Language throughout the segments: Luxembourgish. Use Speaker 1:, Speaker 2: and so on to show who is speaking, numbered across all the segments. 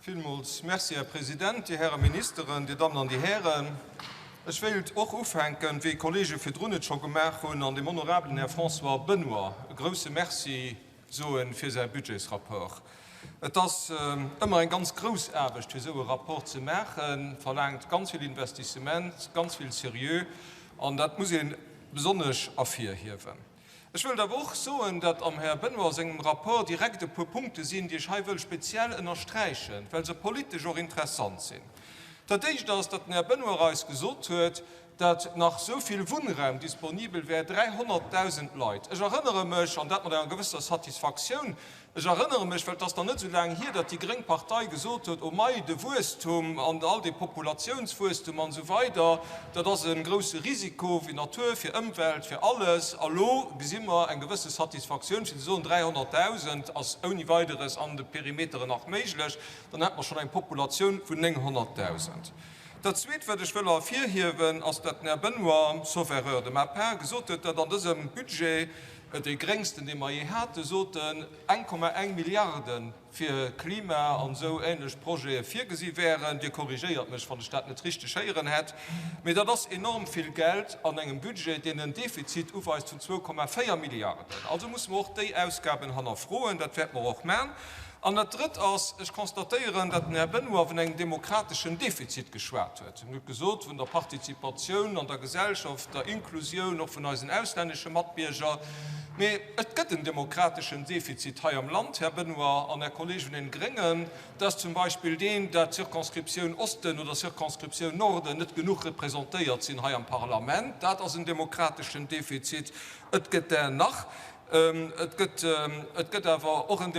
Speaker 1: Villmools Merci, Här President, Dir Häre Ministeren, Dir Dammen an Dir Hären. Ech wéilt och ufänken, wéi Kollege virdrun et scho gemaach hunn, an dem honorabelen Här François Benoy e grouse Merci soe fir säi Budgetsrapport. Et ass ëmmer eng ganz grouss Aarbecht, fir esou e Rapport ze maachen, verlaangt ganz vill Investissement, ganz vill Seriö, an dat muss ee besonnesch ervirhiewen. Ech wëllt awer och soen, datt am Här Benoy sengem Rapport direkt e puer Punkte sinn, déi ech hei wëll speziell ënnersträichen, well se politesch och interessant sinn. Dat Éischt ass, datt den Här Benoy eis gesot huet, datt nach esou vill Wunnraum disponibel wär, 300.000 Leit. Ech erënnere mech, an dat mat enger gewësser Satisfaktioun, Ech erënnere mech, well et ass nach net esou laang hier, datt déi gréng Partei gesot huet, Oh mei, de Wuesstum an all dee Populatiounswuesstum an esou weider, dat ass e grouse Risiko fir d'Natur, fir Ëmwelt, fir alles. A lo gesi mer eng gewësse Satisfaktioun, fir ze soen, 300.000 ass ouni Weideres an de Perimeteren nach méiglech. Dann hätte mer schonn eng Populatioun vun 900.000. Dat Zweet, wat ech wëll ervirhiewen, ass, datt den Här Benoy, sauf erreur de ma part, gesot huet, datt an dësem Budget, Dee gréngsten, dee mer jee haten, sot en, 1,1 Milliarde fir Klima an esou ähnlech Projete virgesi wären. Dir korrigéiert mech, wann ech dat net richteg héieren hätt. Mee dat ass enorm vill Geld an engem Budget, deen en Defizit uweist vun 2,4 Milliarden. Also musse mer och déi Ausgaben hannerfroen. Dat wäerte mer och man. An dat Drëtt ass, ech constatéieren, datt den Här Benoy vun engem demokrateschen Defizit geschwat huet. En huet gesot, vun der Partizipatioun an der Gesellschaft, der Inklusioun och vun eisen auslännesche Matbierger. Mee et gëtt en demokrateschen Defizit hei am Land, Här Benoy an Här Kolleg vun den Gréngen. Dat ass zum Beispill deen, dat d'Circonscriptioun Osten oder Circonscriptioun Norden net genuch representéiert sinn hei am Parlament. Dat ass en demokrateschen Defizit. Et gëtt der nach. Et gëtt, et gëtt awer och en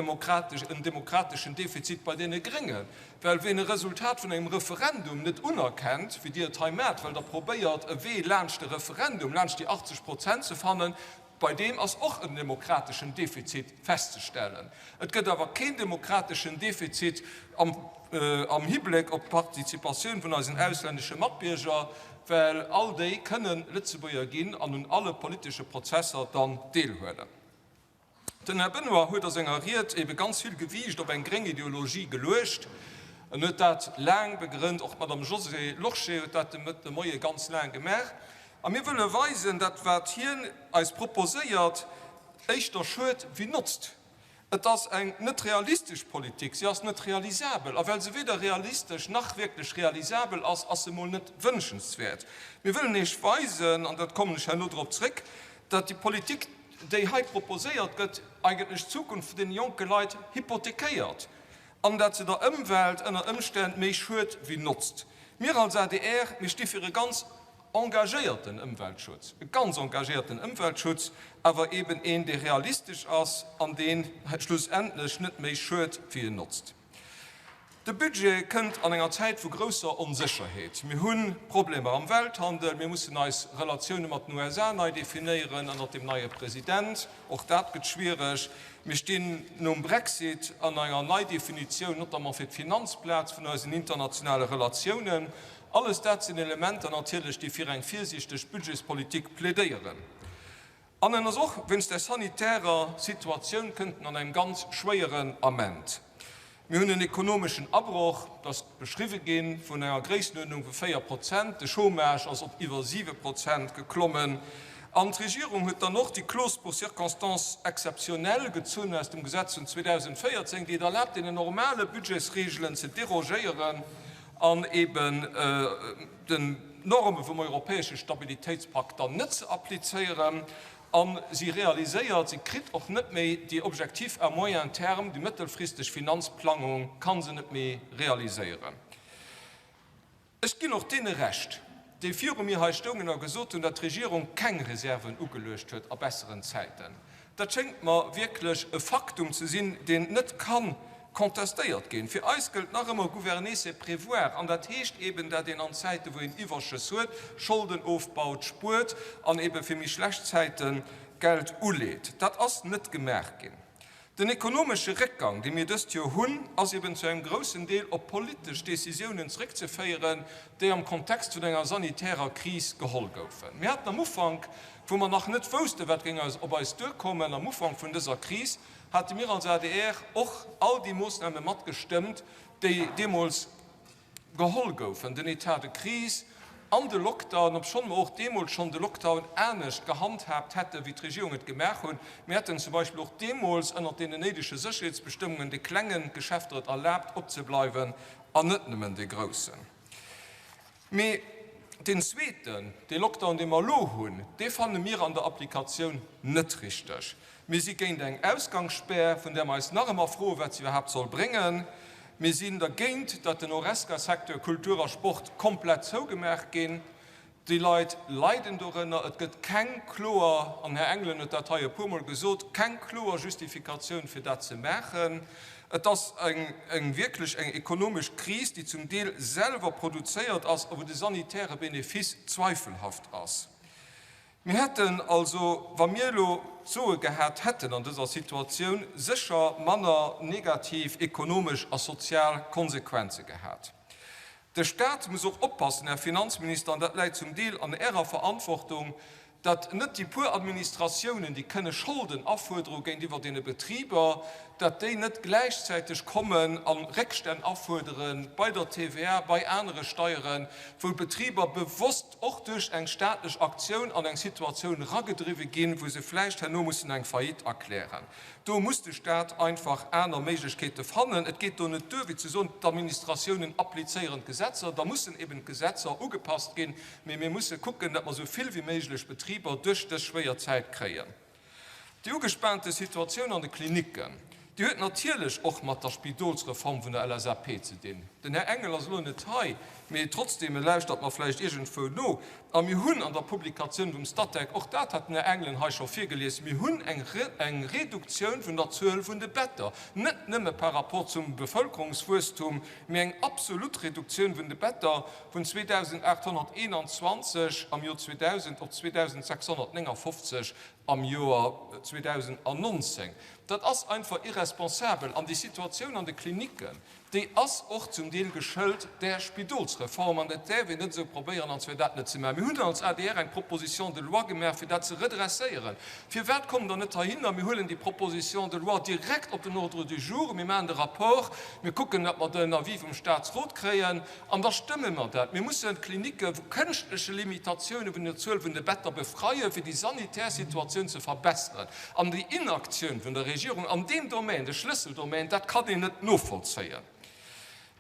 Speaker 1: demokrateschen Defizit bei deene Gréngen. Well ween e Resultat vun engem Referendum net unerkennt, wéi Dir et hei maacht, well Der probéiert e Wee laanscht de Referendum, laanscht déi 80 Prozent ze fannen, bei deem ass och en demokrateschen Defizit festzestellen. Et gëtt awer keen demokrateschen Defizit am Hibléck op d'Participatioun vun eisen auslännesche Matbierger, well all déi kënnen Lëtzebuerger ginn an un alle politesche Prozesser dann deelhuelen. Den Här Benoy huet a senger Ried ebe ganz vill Gewiicht op eng gréng Ideologie geluecht. En huet dat laang begrënnt, och d'Madame Josée Lorsché huet dat de Mëtt de Moie ganz laang gemaach. A mir wëlle weisen, dat wat hien eis proposéiert, éischter schued wéi notzt. Et ass eng net realistesch Politik, si ass net realisabel. A well se weder realistesch nach wierklech realisabel ass, ass se emol net wënschenswäert. Mir wëllen Iech weisen, an dat kommen ech herno drop zréck, dat déi Politik, déi hei proposéiert gëtt, eigentlech d'Zukunft vun deene jonke Leit hypothekéiert an dat se der Ëmwelt ënner Ëmstänn méi schued wéi notzt. Mir als adr, mir sti fir e ganz engagéierten Ëmweltschutz, e ganz engagéierten Ëmweltschutz, awer eben een, dee realistesch ass an dee schlussendlech net méi schued wéi en notzt. De Budget kënnt an enger Zäit vu grousser Onsécherheet. Mir hu Problemer am Welthandel, mir mussen eis Relatioune mat den USA nei definéieren ënnert dem neie President, och dat gëtt schwiereg. Mir stinn nom Brexit an enger Neidefinitioun, notamment fir d'Finanzplaz, vun eisen internationale Relatiounen. Alles dat sinn Elementer natierlech, déi fir eng virsiichteg Budgetspolitik plädéieren. An en ass och wéinst der sanitärer Situatioun kënnt en an engem ganz schwéieren Ament. Mir hunn en ekonomeschen Abroch, dat ass beschriwwe gi vun enger Gréissenuerdnung vu 4 Prozent, de Chômage ass op iwwer 7 Prozent geklommen an d'Regierung huet dann och déi Clause pour circonstances exceptionnelles gezunn aus dem Gesetz vun 2014, déi et erlaabt deenen normale Budgetsregelen ze derogéieren an eben den Norme vum europäesche Stabilitéitspakt dann net ze applizéieren. A si realiséiert, si kritt och net méi déi Objectifs à moyen terme, déi mëttelfristeg Finanzplangung ka se net méi realiséieren. Ech ginn och deene Recht, déi viru mir hei stoungen a gesot hunn, datt d'Regierung keng Reserven ugeluecht huet a besseren Zäiten. Dat schéngt mer wierklech e Faktum ze sinn, deen net ka contestéiert ginn. Fir eis gëllt nach ëmmer gouverner c'est prévoir, an dat heescht eben, dat een an Zäiten, wou een Iwwerschëss huet, Scholden ofbaut, spuert an ebe fir méi schlecht Zäite Geld uleet. Dat ass net gemaach ginn. Den ekonomesche Réckgang, dee mir dëst Joer hunn, ass eben zu engem groussen Deel op politesch Décisiounen zréckzeféieren, déi am Kontext vun enger sanitärer Kris geholl goufen. Mir haten am Ufank, wou mer nach net woussten, wat géing eis op eis duerkommen, am Ufank vun dëser Kris. hate mir als adr och all déi Moossname matgestëmmt, déi deemools geholl goufen, den État de crise an de Lockdown, obschonn mer och deemools schonn de Lockdown anescht gehandhaabt hätten, wéi d'Regierung et gemaach hunn. Mir hätten zum Beispill och deemools ënnert deenen néidege Sécherheetsbestëmmungen de klenge Geschäfter et erlaabt opzebleiwen an net nëmmen de groussen. Mee deen zweeten, dee Lockdown, dee mer elo hunn, dee fanne mir an der Applikatioun net richteg. Mir si géint eng Ausgangsspär, vun där mer eis nach ëmmer froen, wat se iwwerhaapt soll bréngen. Mir sinn dergéint, datt den Horesca-Secteur Kultur a Sport komplett zougemaach ginn. Déi Leit leiden dorënner. Et gëtt keng kloer, an Här Engelen huet dat hei e puermol gesot, keng kloer Justifikatioun, fir dat ze maachen. Et ass eng wierklech eng ekonomesch Kris, déi zum Deel selwer produzéiert ass a wou de sanitäre Benefice zweifelhaft ass. Mir hätten also, wa mir elo d'Soe gehat hätten an dëser Situatioun, sécher manner negativ ekonomesch a sozial Konsequenze gehat. De Stat muss och oppassen, Här Finanzminister, an dat läit zum Deel an Ärer Verantwortung, datt net déi puer Administratiounen, déi kënne Scholden afuerdere géintiwwer deene Betriber, datt déi net gläichzäiteg kommen a Réckstänn afuerdere bei der TVA, bei anere Steieren, wou d'Betriber bewosst och duerch eng staatlech Aktioun an eng Situatioun eragedriwwe ginn, wou se vläicht herno mussen eng Faillite erklären. Do muss de Stat einfach aner Méiglechkeete fannen. Et geet do net duer, wéi ze soen, d'Administratiounen applizéieren d'Gesetzer. Da mussen eben d'Gesetzer ugepasst ginn. Mee mir musse kucken, datt mer esou vill wéi méiglech Betriber duerch dës schwéier Zäit kréien. Déi ugespaante Situatioun an de Klinicken, déi huet natierlech och mat der Spidolsreform vun der LSAP ze dinn. Den Här Engel ass elo net hei, mee trotzdeem, e lauschtert mer vläicht iergendwou no. A mir hunn an der Publikatioun vum Statec, och dat hat den Här Engelen hei scho virgelies, mir hunn eng Reduktioun vun der Zuel vun de Better, net nëmme par rapport zum Bevëlkerungswuesstum, mee eng absolut Reduktioun vun de Better vun 2.821 am Joer 2000 op 2.659 am Joer 2019. Dat ass einfach irresponsabel. An déi Situatioun an de Klinicken, déi ass och zum Deel geschëlt där Spidolsreform. An et däerf een net esou probéieren, als wär dat net ze maachen. Mir hunn als adr eng Proposition de loi gemaach, fir dat ze redresséieren. Firwat kommt Der net heihinner, mir huelen déi Proposition de loi direkt op den Ordre du jour, mir maachen de Rapport, mir kucken, datt mer den Avis vum Statsrot kréien, An da stëmme mer dat. Mir mussen d'Klinicke vu kënschtleche Limitatioune vun der Zuel vun de Better befreien, fir déi sanitär Situatioun ze verbesseren. An déi Inaktioun vun der Regierung an deem Domän, de Schlësseldomän, dat kann een net novollzéien.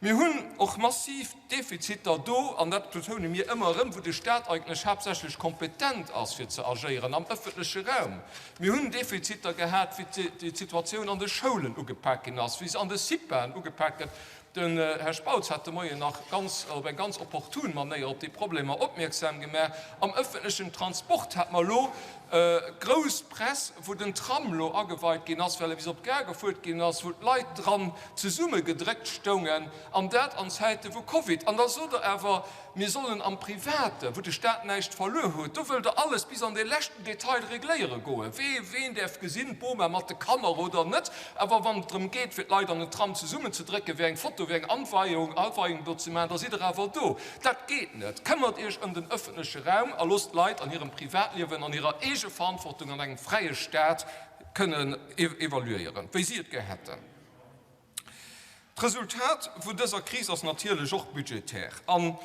Speaker 1: Mir hunn och massiv Defiziter do, an dat betoune mir ëmmer erëm, wou de Stat eigentlech haaptsächlech kompetent ass, fir ze agéieren, am ëffentleche Raum. Mir hunn Defiziter gehat, wéi d'Situatioun an de Schoulen ugepak ginn ass, wéi se an de CIPAen ugepak gëtt. Den Här Spautz hat de Moien nach ganz op eng ganz opportun Manéier op déi Problemer opmierksam gemaach. Am öffentlechen Transport hat mer elo grouss Press, wou den Tram elo ageweit ginn ass, well e bis op d'Gare gefuert ginn ass, wou d'Leit dran zesummegedréckt stoungen, an dat an Zäite vu Covid. An da sot Der awer, Mir sollen am Private, wou de Staat näischt verluer huet, do wëllt Der alles bis an dee leschten Detail regléiere goen, wee ween däerf gesinn, d'Boma mat de Kanner oder net. Awer wann et drëm geet, fir d'Leit an den Tram zesummenzedrécken, fir eng Foto, fir eng Anweiung, Aweiung do ze maachen, da sidd Der awer do. Dat geet net. Këmmert Iech ëm den ëffentleche Raum a loosst d'Leit an hirem Privatliewen, an hirer Eegeverantwortung an engem fräie Staat kënnen evaluéieren, wéi si et gär hätten. D'Resultat vun dëser Kris ass natierlech och budgetär. An,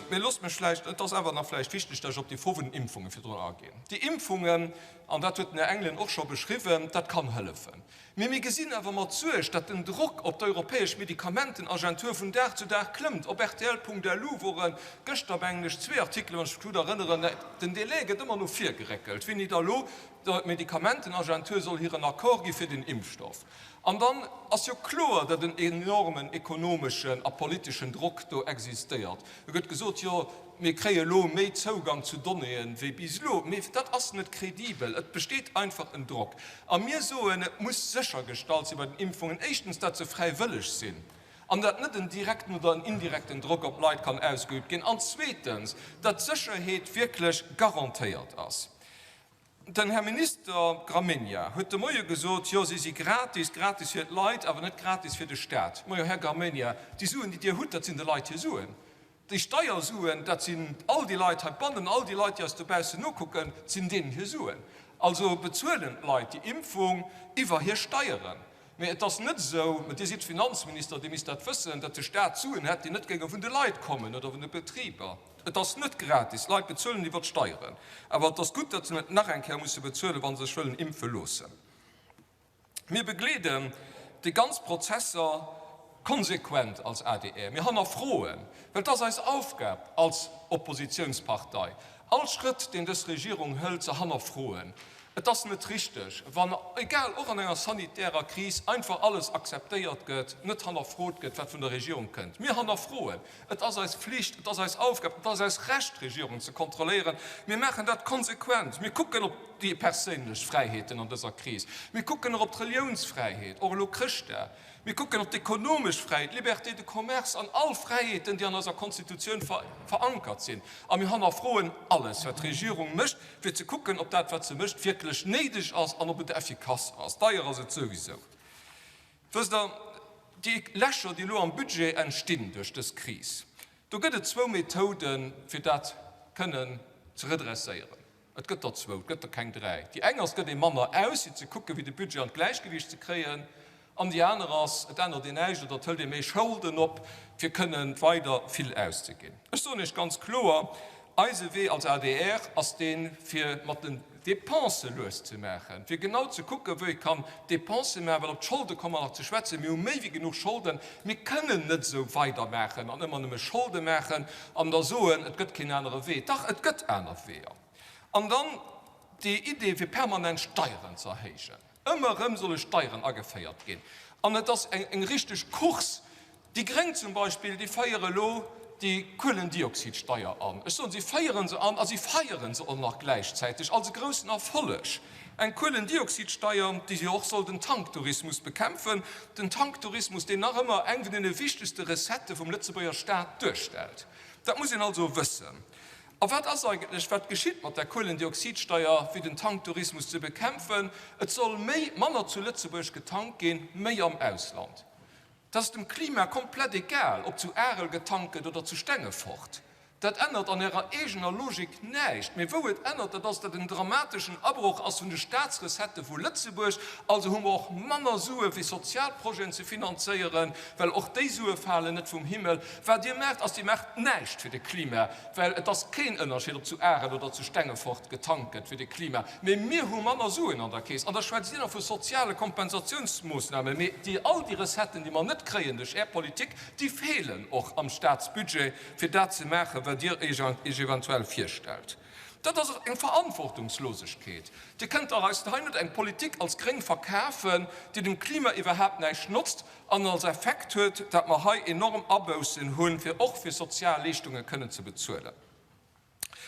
Speaker 1: mee loosst mech vläicht, et ass awer nach vläicht wichteg, datt ech op déi Fro vun den Impfunge virdrun aginn. Déi Impfungen, an dat huet den Här Engelen och scho beschriwwen, dat kann hëllefen. Mee mir gesinn awer mat Suerg, datt den Drock op d'Europäesch Medikamentenagentur vun Dag zu Dag klëmmt. Op rtl.lu wore gëschter, mengen ech, zwee Artikelen, wann ech mech gutt erënneren. Den Délai gëtt ëmmer no vir geréckelt, wéini da elo d'Medikamentenagentur soll hiren Accord gi fir den Impfstoff. An dann ass jo kloer, datt en enormen ekonomeschen a politeschen Drock do existéiert. Do gëtt gesot, jo, mir kréie elo méi Zougang zu Donnéeën wéi bis elo. Mee dat ass net kredibel. Et besteet einfach en Drock. A mir soen, et muss séchergestallt si bei den Impfungen, éischtens, datt se fräiwëlleg sinn an datt net en direkten oder en indirekten Drock op d'Leit kann ausgeübt ginn, an zweetens, datt d'Sécherheet wierklech garantéiert ass. Den Här Minister Gramegna huet de Moie gesot, jo, si si gratis, gratis fir d'Leit, awer net gratis fir de Stat. Majo, Här Gramegna, déi Suen, déi Dir hutt, dat sinn de Leit hir Suen. Déi Steiersuen, dat sinn all déi Leit heibannen, all déi Leit, déi eis dobaussen nokucken, dat sinn deenen hir Suen. Also bezuelen d'Leit déi Impfung iwwer hir Steieren. Mee et ass net esou, mä Dir sidd Finanzminister, Dir misst dat wëssen, datt de Staat Suen hätt, déi net géinge vun de Leit kommen oder vun de Betriber. Et ass net gratis, d'Leit bezuelen iwwer d'Steieren. Awer et ass gutt, datt se net nach eng Kéier musse bezuelen, wa se sech wëllen impfe loossen. Mir begleeden déi ganz Prozesser konsequent als adr. Mir hannerfroen, well et ass eis Aufgab als Oppositionspartei, all Schrëtt, deen dës Regierung hëlt, ze hannerfroen. Et ass net richteg, wann, egal, och an enger sanitärer Kris, einfach alles akzeptéiert gëtt, net hannerfrot gëtt, wat vun der Regierung kënnt. Mir hannerfroen. Et ass eis Flicht, et ass eis Aufgab, et ass eis Recht, d'Regierung ze kontrolléieren. Mir maachen dat konsequent. Mir kucken op déi perséinlech Fräiheeten an dëser Kris. Mir kucken och op d'Reliounsfräiheet, och elo Chrëschtdag. Mir kucken op d'ekonomesch Fräiheet, d'Liberté de commerce an all Fräiheeten, déi an eiser Konstitutioun verankert sinn. A mir hannerfroen alles, wat d'Regierung mécht, fir ze kucken, ob dat, wat se mécht, wierklech néideg ass an ob et effikass ass. Deier ass et souwisou. Wësst Der, déi Lächer, déi elo am Budget entstinn duerch dës Kris, do gëtt et zwou Methoden, fir dat kënnen ze redresséieren. Et gëtt der zwou, et gëtt der keng dräi. Déi eng ass, et gëtt ee manner aus, fir ze kucken, wéi de Budget an d'Gläichgewiicht ze kréien. An déi aner ass, et ännert een näischt oder et hëlt ee méi Scholden op, fir kënnen weider vill auszeginn. Ech soen Iech ganz kloer, Eise Wee als adr ass deen, fir mat den Dépensë lues ze maachen, fir genau ze kucken, wou ee kann Dépensë maachen, well op d'Scholde komme mer nach ze schwätzen, mir hu méi wéi genuch Scholden, mir kënnen net esou weidermaachen an ëmmer nëmme Scholde maachen an da soen, et gëtt keen anere Wee. Dach, et gëtt aner Weeër. An dann déi Idee, fir permanent Steieren ze erhéijen. Ëmmer erëm solle Steieren ageféiert ginn. An et ass eng richteg Course. Déi Gréng zum Beispill, déi féiere elo déi Kuelendioxidsteier an. Ech soen, si féiere se an a si feiere se och nach gläichzäiteg als e groussen Erfolleg. Eng Kuelendioxidsteier, déi jo och soll den Tanktourismus bekämpfen, den Tanktourismus, deen nach ëmmer eng vun deene wichtegste Recettë vum Lëtzebuerger Staat duerstellt. Dat muss een also wëssen. A wat ass eigentlech, wat geschitt mat der Kuelendioxidsteier, fir den Tanktourismus ze bekämpfen? Et soll méi, manner zu Lëtzebuerg getankt ginn, méi am Ausland. Dat ass dem Klima komplett egal, ob zu Arel getankt gëtt oder zu Stengefort. Dat ännert an Ärer eegener Logik näischt. Mee wou et ännert, dat ass, datt en dramateschen Abroch ass vun de Staatsrecettë vu Lëtzebuerg. Also hu mer och manner Sue fir Sozialprojeten ze finanzéieren, well och déi Sue falen net vum Himmel. Wat Dir maacht, ass, Dir maacht näischt fir de Klima, well et ass keen Ënnerscheed, ob zu Arel oder zu Stengefort getankt gëtt fir de Klima. Mee mir hu manner Suen an der Keess. An da schwätzt Dir nach vu soziale Kompensatiounsmoossnamen. Mee déi, all déi Recetten, déi mer net kréien duerch Är Politik, déi feelen och am Staatsbudget, fir dat ze maachen, wat Dir Iech eventuell virstellt. Dat ass eng Verantwortungslosegkeet. Dir kënnt dach eis hei net eng Politik als Gréng verkafen, déi dem Klima iwwerhaapt näischt notzt an als Effekt huet, dat mer hei enorm Aboussen hunn, fir och fir sozial Leeschtunge kënnen ze bezuelen.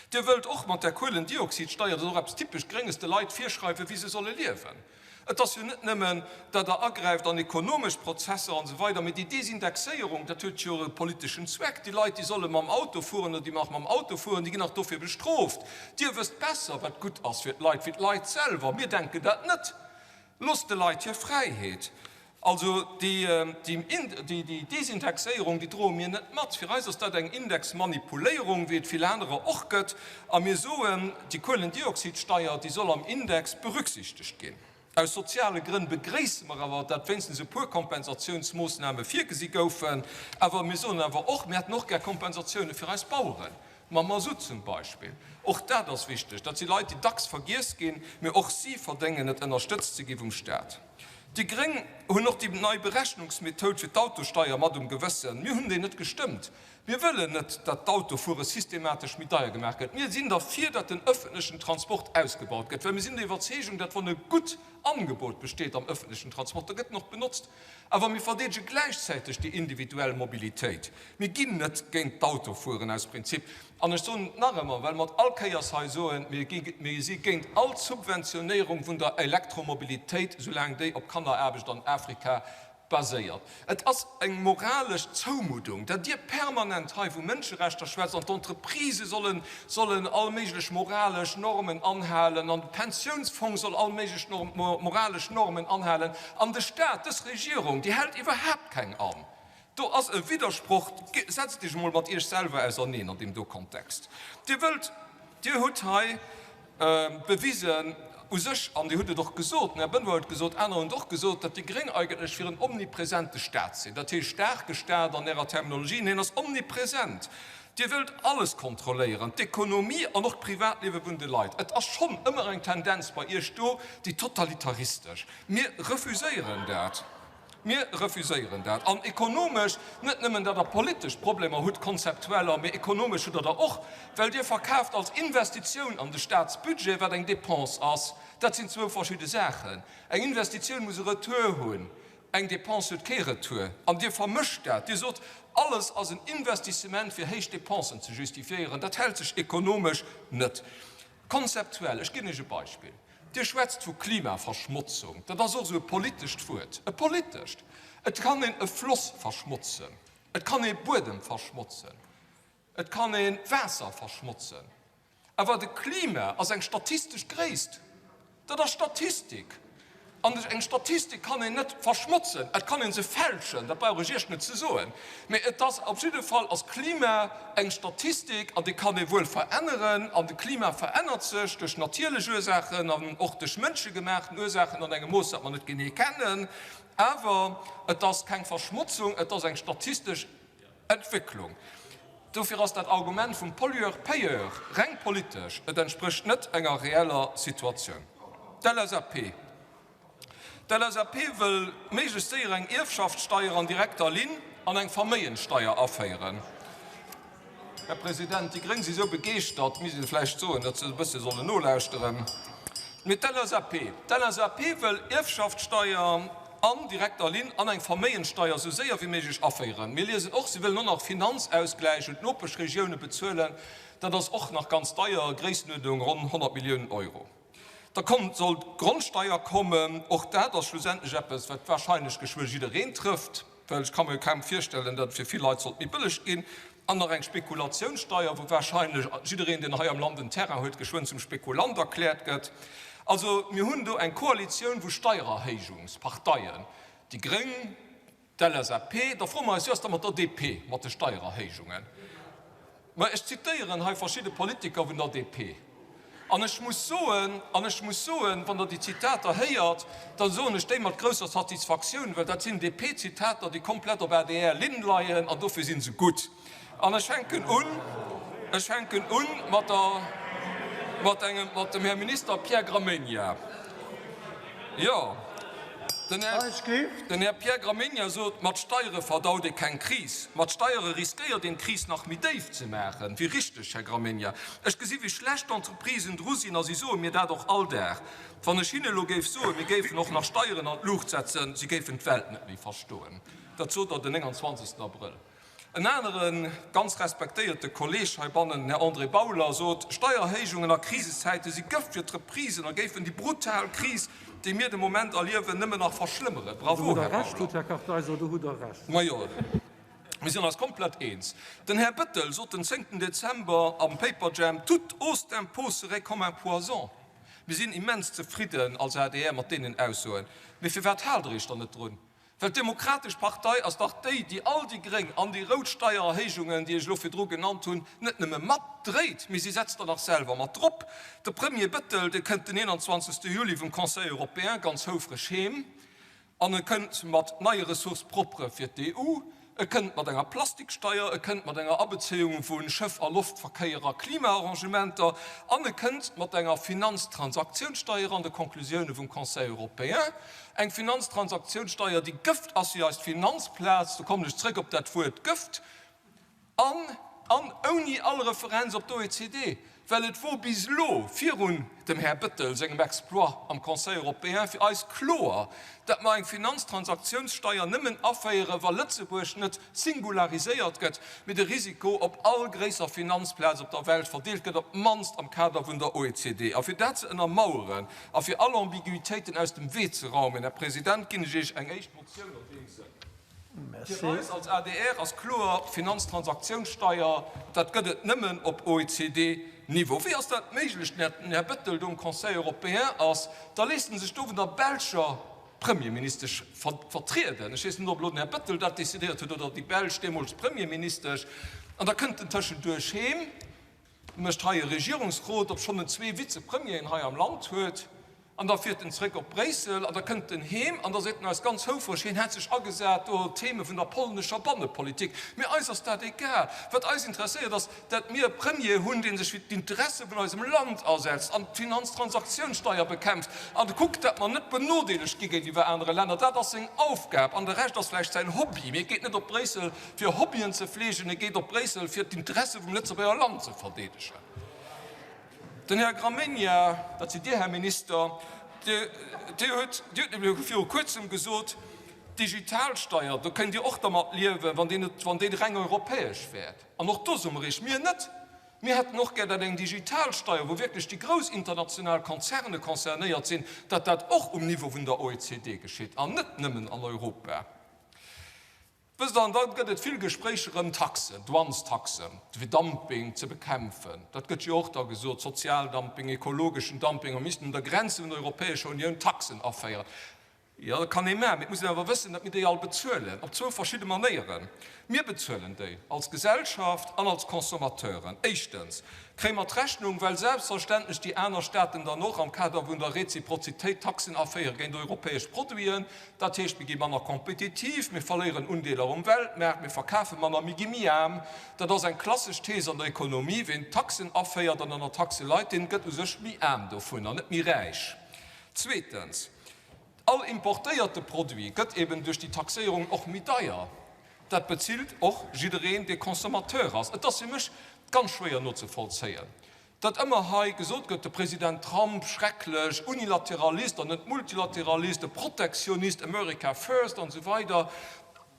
Speaker 1: Dir wëllt och mat där Kuelendioxidsteier, dat ass och eppes typesch Grénges, de Leit virschreiwen, wéi se solle liewen. Et ass jo net nëmmen, datt Der agräift an ekonomesch Prozesser an esou weider, mee déi Desindexéierung, dat huet jo e politeschen Zweck. Déi Leit, déi solle mam Auto fueren oder déi nach mam Auto fueren, déi ginn nach dofir bestrooft. Dir wësst besser, wat gutt ass fir d'Leit, wéi d'Leit selwer. Mir denken dat net. Loosst de Leit hir Fräiheet. Also déi Desindexéierung, déi droe mir net mat. Fir eis ass dat eng Indexmanipuléierung, wéi et vill anerer och gëtt. A mir soen, déi Kuelendioxidsteier, déi soll am Index berücksichtegt ginn. Aus soziale Grënn begréisse mer awer, datt wéinstens e puer Kompensatiounsmoossname virgesi goufen. Awer mir soen awer och, mir hätten och gär Kompensatioune fir eis Baueren. Mam Masutt zum Beispill. Och dat ass wichteg. Dat si Leit, déi dacks vergiess ginn, mee och si verdéngen et, ënnerstëtzt ze gi vum Staat. Déi Gréng hunn och déi nei Berechnungsmethod fir d'Autosteier mat um Gewëssen. Mir hunn déi net gestëmmt. Mir wëllen net, datt d'Autofuere systematesch méi deier gemaach gëtt. Mir sinn derfir, datt den ëffentlechen Transport ausgebaut gëtt, well mir sinn der Iwwerzeegung, datt wann e gutt Angebot besteet am ëffentlechen Transport, da gëtt en och benotzt. Awer mir verdeedege gläichzäiteg déi individuell Mobilitéit. Mir ginn net géint d'Autofueren aus Prinzip. An ech soen et nach ëmmer, well mer et all Kéiers hei soen, Mir mir si géint all Subventionéierung vun der Elektromobilitéit, soulaang déi op Kanneraarbecht an Afrika baséiert. Et ass eng moralesch Zoumuddung, datt Dir permanent hei vu Mënscherechter schwätzt an d'Entreprisë sollen sollen all méiglech moralesch Normen anhalen an de Pensiounsfong soll all méiglech moralesch Normen anhalen an de Staat, dës Regierung, déi hält iwwerhaapt keng an. Do ass e Widdersproch. Setzt Iech emol mat Iech selwer auserneen an deem do Kontext. Dir wëllt, Dir hutt hei bewisen. u sech, an Dir hutt et och gesot, den Här Benoy huet gesot, aner hunn et och gesot, datt déi Gréng eigentlech fir en omnipresente Stat sinn, dat heescht staarke Stat an Ärer Terminologie. Neen, en ass omnipresent. Dir wëllt alles kontrolléieren, d'Ekonomie an och d'Privatliewe vun de Leit. Et ass schonn ëmmer eng Tendenz bei Iech do, déi totalitaristesch. Mir refuséieren dat. Mir refuséieren dat. An ekonomesch, net nëmmen datt Der politesch Problemer hutt, konzeptueller, mee ekonomesch hutt Der der och, well Dir verkaaft als Investitioun an de Staatsbudget, wat eng Dépense ass. Dat sinn zwou verschidde Saachen. Eng Investitioun muss e Retour hunn. Eng Dépense huet kee Retour. An Dir vermëscht dat. Dir sot, alles ass en Investissement, fir héich Dépensen ze justifiéieren. Dat hält sech ekonomesch net. Konzeptuell, ech ginn Iech e Beispill, Dir schwätzt vu Klimaverschmotzung, dat ass och esou e politescht Wuert, e politescht. Et kann een e Floss verschmotzen, et kann ee Buedem verschmotzen, et kann ee Waasser verschmotzen, awer de Klima ass eng statistesch Gréisst. Dat ass Statistik. An eng Statistik kann een net verschmotzen. Et kann ee se fälschen, dat brauch ech Iech net ze soen. Mee et ass op jidde Fall ass Klima eng Statistik an déi kann ee wuel veränneren. An de Klima verännert sech duerch natierlech Ursaachen an och duerch mënschegemaachten Ursaachen an engem Mooss, dat mer net genee kennen. Awer et ass keng Verschmotzung, et ass eng statistesch Entwécklung. Dofir ass dat Argument vum Pollueur-payeur reng politesch, et entsprécht net enger reeller Situatioun. D'LSAP D'LSAP wëll méiglechst séier eng Ierfschaftssteier an direkter Linn an eng Verméigenssteier aféieren. Här President, déi Gréng si sou begeeschtert, misst ee vläicht soen, datt se e bësse sollen nolauschteren. Mee d'LSAP, d'LSAP wëll Ierfschaftssteier an direkter Linn an eng Verméigenssteier sou séier wéi méiglech aféieren. Mir liesen och, si wëllen och nach Finanzausgläich un d'Nopeschregioune bezuelen. Dat ass och nach ganz deier, Gréissenuerdnung ronn 100 Milliounen Euro. Da kommt, soll d'Grondsteier kommen. Och dat ass schlussendlech eppes, wat wahrscheinlech geschwë jiddereen trëfft, well ech ka mir kaum virstellen, datt et fir vill Leit sollt méi bëlleg ginn. An nach eng Spekulatiounssteier, wou wahrscheinlech jiddereen, deen hei am Land en Terrain huet, geschwënn zum Spekulant erkläert gëtt. Also mir hunn do eng Koalitioun, wou Steiererhéijungsparteien, déi Gréng, d'LSAP, da froe mer eis, wéi ass da mat der DP, mat de Steiererhéijungen? Mä ech zitéieren hei verschidde Politiker vun der DP. An ech muss soen, an ech muss soen, wann Der déi Zitater héiert, da soen ech déi mat grousser Satisfaktioun, well dat sinn DP-Zitater, déi komplett op ADR-Linn leien, an dofir si se gutt. An ech fänken un, ech fänken u mat der, mat engem, mat dem Här Minister Pierre Gramegna. Jo, den Här, den Här Pierre Gramegna sot, mat Steiere verdaut ee keng Kris, mat Steiere riskéiert een d'Kris nach méi déif ze maachen. Wéi richteg, Här Gramegna. Ech gesi wéi schlecht d'Entreprisen dru sinn a si soe mir dat och all Dag. Wann ech hinne elo géif soen, mir géifen och nach Steieren an d'Luucht setzen, si géifen d'Welt net méi verstoen. Dat sot Der den 29. Abrëll. En anere ganz respektéierte Kolleeg heibannen, den Här André Bauler, sot, Steiererhéijungen a Krisezäite si Gëft fir d'Reprisen a géifen déi brutal Kris, déi mir de Moment erliewen, nëmmen nach verschlëmmere. Bravo, Här Bauler! Majo, mir sinn eis komplett eens. Den Här Bettel sot den zéngten Dezember am Paperjam, Toute hausse d'impôts serait comme un poison. Mir sinn immens zefridden als adr mat deenen Aussoen. Mee firwat haalt Der Iech dann net drun? Well d'Demokratesch Partei ass dach déi, déi all déi gréng an déi rout Steiererhéijungen, déi ech elo virdru genannt hunn, net nëmme matdréit, mee si setzt der nach selwer mat drop. De Premier Bettel, dee kënnt den 21. Juli vum Conseil européen ganz houfreg heem an e kënnt mat neie Ressources propres fir d'EU, e kënnt mat enger Plastiksteier, e kënnt mat enger Abezéiung vu Schëff a Loftverkéier a Klimaarrangementer an e kënnt mat enger Finanztransaktiounssteier an de Conclusioune vum Conseil européen. Eng Finanztransaktiounssteier, déi Gëft ass fir eis Finanzplaz, do kommen ech zrëck op dat Wuert Gëft, an, an ouni all Referenz op d'OECD, well et wor bis elo, virun dem Här Bettel sengem Exploit am Conseil européen, fir eis kloer, datt mer eng Finanztransaktiounssteier nëmmen aféieren, wa Lëtzebuerg net singulariséiert gëtt, mee de Risiko op all gréisser Finanzplaz op der Welt verdeelt gëtt, op d'mannst am Kader vun der OECD. A fir dat ze ënnermaueren, A fir all Ambiguitéiten aus dem Wee ze raumen, Här President, ginn ech Iech eng éischt Motioun an deem Sënn. Fir eis als adr ass kloer, D'Finanztransaktionssteier, dat gëtt et nëmmen op OECD-Niveau. Wéi ass dat méiglech, datt den Här Bettel do um Conseil européen ass, da léisst en sech do vun der belscher Premierministesch vertrieden, ech weess net, ob elo den Här Bettel dat decidéiert huet oder déi belsch deemools Premierministesch, an da kënnt en tëschenduerch heem, mécht hei e Regierungsrot, obschonn en zwee Vizepremieren hei am Land huet. An da fiert en zréck op Bréissel an da kënnt en heem an da seet en eis ganz houfreg, hien hätt sech agesat do Theme vun der polnescher Bannepolitik. Mee eis ass dat egal. Wat eis interesséiert ass, dat mir e Premier hunn, dee sech fir d'Interesse vun eisem Land asetzt an d'Finanztransaktiounssteier bekämpft an kuckt, dat mer net benodeelegt gi géintiwwer anere Länner. Dat ass seng Aufgab an de Rescht ass vläicht säin Hobby. Mee e geet net op Bréissel, fir Hobbyen ze fleegen, e geet op Bréissel, fir d'Interesse vum Lëtzebuerger Land ze verdeedegen. Den Här Gramegna, dat sidd Dir, Här Minister, Dir, Dir hutt, Dir hutt nämlech viru Kuerzem gesot, d'Digitalsteier, do kënnt Dir och dermat liewen, wann déi net, wann déi reng europäesch wär. An och do soe mer Iech, Mir net. Mir hätten och gär, datt eng Digitalsteier, wou wierklech déi grouss international Konzerne concernéiert sinn, datt dat och um Niveau vun der OECD geschitt an net nëmmen an Europa. Wësst Der, an da gëtt et vill Gespréicher ëm Taxen, Douanestaxen, fir Dumping ze bekämpfen. Dat gëtt jo och da gesot, Sozialdumping, ekologeschen Dumping, mer missten un der Grenze vun der Europäescher Unioun Taxen aféieren. Jo, dat kann ee maachen, mee et muss een awer wëssen, datt mir déi all bezuelen, op zwou verschidde Manéieren. Mir bezuelen déi als Gesellschaft an als Consommateuren. Éischtens kréie mer d'Rechnung, well selbstverständlech déi aner Staaten dann och am Kader vun der Reziprozitéit Taxen aféiere géint europäesch Produiten. Dat heescht, mir gi manner kompetitiv, mir verléieren Undeeler um Weltmaart, mir verkafe manner, mir gi méi aarm. Dat ass eng klassesch Thees an der Ekonomie, Ween Taxen aféiert an ënner Taxe leit, deen gëtt u sech méi aarm dovun an net méi räich. Zweetens, all importéierte Produit gëtt eben duerch déi Taxéierung och méi deier. Dat bezilt och jiddereen, dee Consommateur ass. Et ass fir mech ganz schwéier nozevollzéien, Datt ëmmer hei gesot gëtt, de President Trump, schrecklech, Unilateralist an net Multilateralist, e Protektionist, America first an esou weider,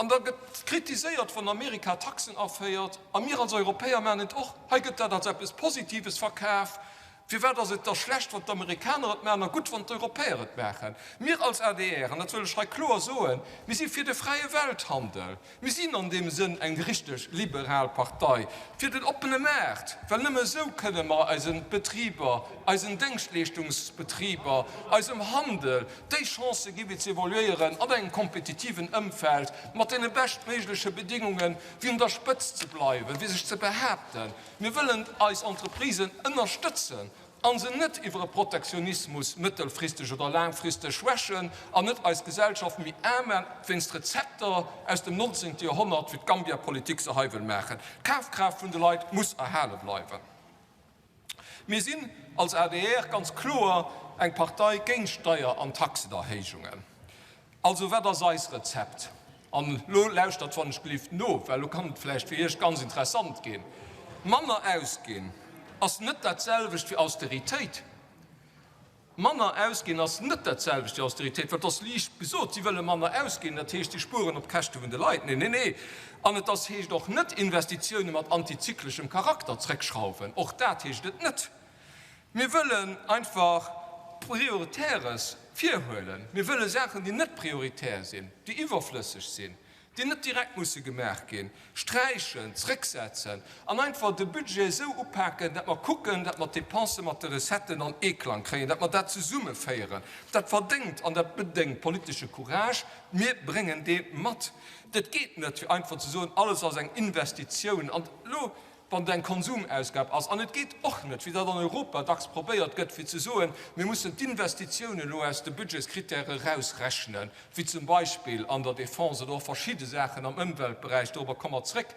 Speaker 1: an da gëtt kritiséiert, wann Amerika Taxen aféiert, a mir als Europäer maachen et och. Hei gëtt dat als eppes Positives verkaf. Firwat ass et da schlecht, wann d'Amerikaner et maachen a gutt, wann d'Europäer et maachen? Mir als adr, an dat wëll ech hei kloer soen, mir si fir de fräie Welthandel. Mir sinn an deem Sënn eng richteg liberal Partei fir den oppene Maart, well nëmme esou kënne mer eise Betriber, eisen Déngschtleeschtungsbetriber, eisem Handel déi Chancë gi fir ze evoluéieren an engem kompetitiven Ëmfeld mat deene beschtméigleche Bedingungen, fir un der Spëtzt ze bleiwen, fir sech ze behaapten. Mir wëllen eis Entreprisen ënnerstëtzen a se net iwwer e Protektionismus mëttelfristeg oder laangfristeg schwächen an net eis Gesellschaft méi aarm maachen wéinst Rezepter aus dem 19. Joerhonnert, wéi d'Gambia-Politik se hei wëll maachen. D'Kafkraaft vun de Leit muss erhale bleiwen. Mir sinn als adr ganz kloer eng Partei géint Steier an Taxenerhéijungen. Also, wat ass eis Rezept? An elo lauschtert wann ech gelift no, well elo kann et vläicht fir Iech ganz interessant ginn. Manner ausginn ass net dat selwecht wéi Austeritéit. Manner ausginn ass net dat selwecht wéi Austeritéit, well et ass liicht gesot, si wëlle manner ausginn, dat heescht, si spueren op Käschte vun de Leit. Nee, nee, nee. An et ass, heescht och net Investitioune mat antizykleschem Charakter zréckschrauwen. Och dat heescht et net. Mir wëllen einfach Prioritäres virhuelen. Mir wëlle Saachen, déi net prioritär sinn, déi iwwerflësseg sinn, déi net direkt musse gemaach ginn, sträichen, zrëcksetzen an einfach de Budget esou upaken, datt mer kucken, datt mer d'Dépense mat de Recetten an Eeklang kréien, datt mer dat zesummeféieren. Dat verdéngt an dat bedéngt politesche Courage. Mir bréngen dee mat. Et geet net, fir einfach ze soen, alles ass eng Investitioun an elo wann et eng Konsumausgab ass, an et geet och net, wéi dat an Europa dacks probéiert gëtt, fir ze soen, mir mussen d'Investitiounen elo aus de Budgetskritäre erausrechnen, wéi zum Beispill an der Défense oder och verschidde Saachen am Ëmweltberäich, dorobber komme mer zréck,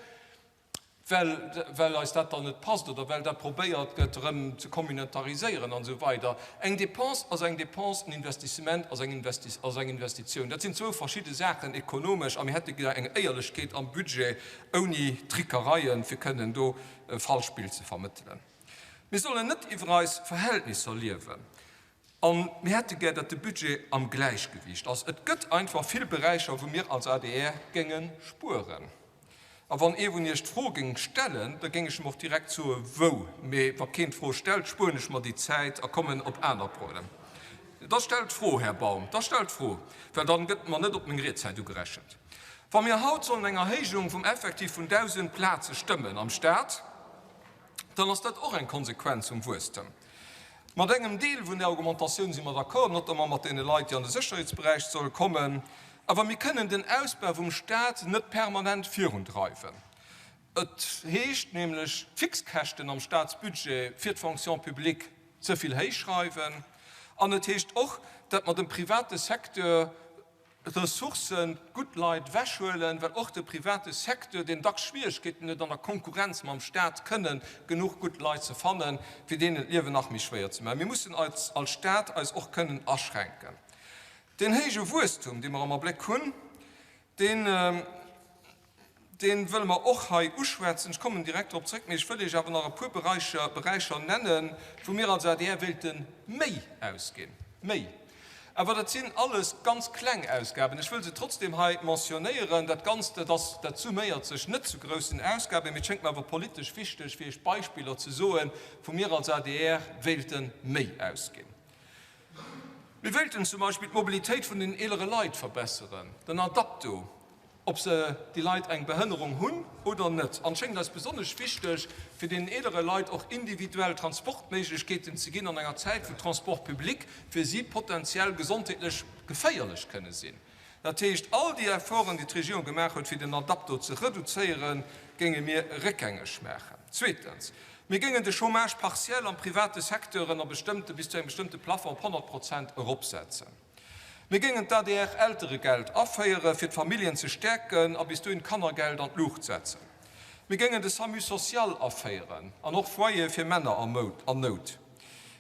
Speaker 1: well, well eis dat dann net passt oder well dat probéiert gëtt erëm ze communautariséieren an esou weider. Eng Dépense ass eng Dépense, en Investissement ass eng ass eng Investitioun. Dat sinn zwou verschidde Saachen ekonomesch a mir hätte gär eng Éierlechkeet am Budget, ouni Trickereien, fir kënnen do e falscht Bild ze vermëttelen. Mir sollen net iwwer eis Verhältnisser liewen a mir hätte gär, datt de Budget am Gläichgewiicht ass. Et gëtt einfach vill Beräicher, wou mir als adr géinge spueren. A wann ee vun Iech d'Fro géing stellen, da géing ech em och direkt soe wou. Mee wa keen d'Fro stellt, spueren ech mer déi Zäit a kommen op aner Problemer. Da stellt d'Fro, Här Baum, da stellt d'Fro, well dann gëtt mer net op meng Riedzäit ugerechent. Wa mir haut sollen eng Erhéijung vum Effektiv vun 1.000 Plaze stëmmen am Stat, dann ass dat och eng Konsequenz vum Wuesstem. Mat engem Deel vun där Augmentatioun si mer d'accord, notamment mat deene Leit, déi an de Sécherheetsberäich solle kommen. Awer mir kënnen den Ausbau vum Stat net permanent virundreiwen. Et heescht nämlech, d'Fixkäschten am Statsbudget fir d'Fonction publique ze vill héich schreiwen. An et heescht och, dat mer dem private Secteur Ressourcen, gutt Leit ewechhuelen, well och de private Secteur, deen dacks Schwieregkeeten huet an der Konkurrenz mam Stat kënnen genuch gutt Leit ze fannen, fir deenen d'Liewen nach méi schwéier ze maachen. Mir mussen als Stat eis och kënnen aschränken. Deen héije Wuesstum, dee mer am Abléck hunn, deen, Dee wëlle mer och hei uschwätzen. Ech kommen direkt drop zréck, mee ech wëll Iech awer nach e puer Bereicher, Beräicher nennen, wou mir als adr wéilte méi ausginn. Méi. Awer dat sinn alles ganz kleng Ausgaben. Ech wëll se trotzdem hei mentionnéieren. Dat Ganzt, dat ass, dat summéiert sech net zu groussen Ausgaben, mee et schéngt mer awer politesch wichteg, fir Iech Beispiller ze soen, wou mir als adr wéilte méi ausginn. Mir wéilten zum Beispill d'Mobilitéit vun den eelere Leit verbesseren, den Adapto, ob se, déi Leit, eng Behënnerung hunn oder net. An et schéngt eis besonnesch wichteg, fir deenen eelere Leit och individuell Transportméiglechkeeten ze ginn an enger Zäit, wou Transport public fir si potenziell gesondheetlech geféierlech kënne sinn. Dat heescht, all déi Efforten, déi d'Regierung gemaach huet, fir den Adapto ze reduzéieren, géinge mir réckgängeg maachen. Zweetens, mir géingen de Chômage partiel am private Secteuren a bestëmmte, bis zu engem bestëmmte Plafond op 100 Prozent eropsetzen. Mir géingen d'ADR-Elteregeld aféieren, fir d'Familljen ze stäerken a bis dohin d'Kannergeld an d'Luucht setzen. Mir géingen de SAMU social aféieren an och Foyere fir Männer an Nout.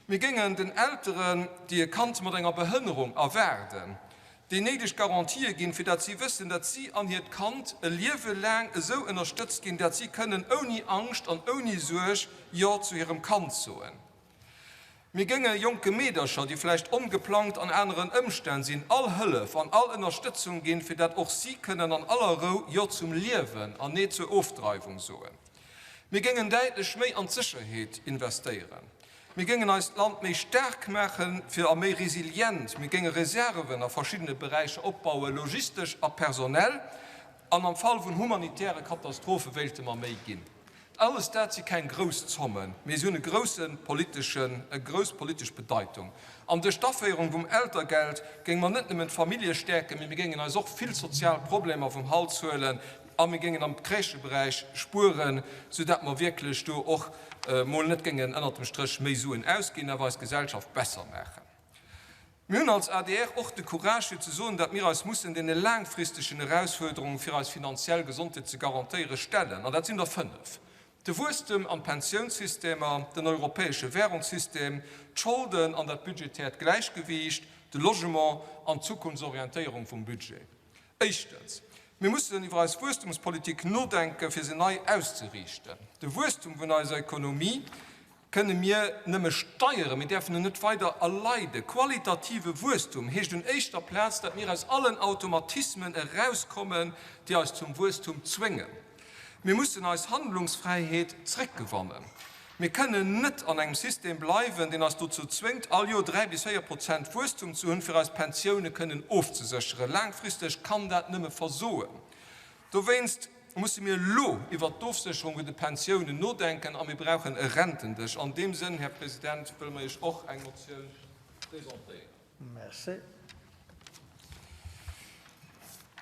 Speaker 1: Mir géingen den Elteren, déi e Kand mat enger Behënnerung erwaarden, déi néideg Garantië ginn, fir dat si wëssen, dat si an hiert Kand e Liewe laang esou ënnerstëtzt ginn, dat si kënnen ouni Angscht an ouni Suerg Jo zu hirem Kand soen. Mir géinge jonke Meedercher, déi vläicht ongeplangt an aneren Ëmstänn sinn, all Hëllef an all Ënnerstëtzung ginn, fir dat och si kënnen an aller Rou Jo zum Liewen an Nee zur Ofdreiwung soen. Mir géingen däitlech méi an d'Sécherheet investéieren. Mir géingen eist Land méi staark maachen, fir a méi resilient. Mir géinge Reserven a verschiddene Beräicher opbauen, logistesch a personell. An am Fall vun humanitäre Katastrophe wéilte mer méi ginn. Alles dat si keng grouss Zommen, mee si hunn e grousse politeschen, e grouss politesch Bedeitung. An duerch d'Aféierung vum Eltergeld géinge mer net nëmmen d'Famillje stäerken, mee mir géingen eis och vill sozial Problemer vum Hals huelen a mir géingen am Crècheberäich spueren, soudatt mer wierklech do och mol net géingen ënnert dem Stréch méi Suen ausginn, awer eis Gesellschaft besser maachen. Mir hunn als adr och de Courage fir ze soen, datt mir eis mussen deene laangfristegen Erausfuerderungen, fir eis finanziell Gesondheet ze garantéieren, stellen. An dat sinn der fënnef, de Wuesstem an d'Pensiounssystemer, den europäesche Währungssystem, d'Scholden an dat budgetäert Gläichgewiicht, de Logement an d'Zukunftsorientéierung vum Budget. Éischtens, mir mussen iwwer eis Wuesstumspolitik nodenken, fir se nei auszeriichten. De Wuesstum vun eiser Ekonomie kënne mir nëmme steieren, mir däerfen en net weider erleiden. Qualitative Wuesstum heescht un éischter Plaz, datt mir aus allen Automatismen erauskommen, déi eis zum Wuesstum zwéngen. Mir mussen eis Handlungsfräiheet zréckgewannen. Mir kënnen net an engem System bleiwen, deen eis dozou zwéngt, all Joer 3 bis 4 Prozent Wuesstum ze hunn, fir eis Pensioune kënnen ofzesécheren. Laangfristeg kann dat nëmme versoen. Dowéinst musse mir elo iwwert d'Ofsécherung vun de Pensiounen nodenken a mir brauchen e Rentendesch. An deem Sënn, Här President, wëlle mer Iech och eng Motioun presentéieren.
Speaker 2: Merci.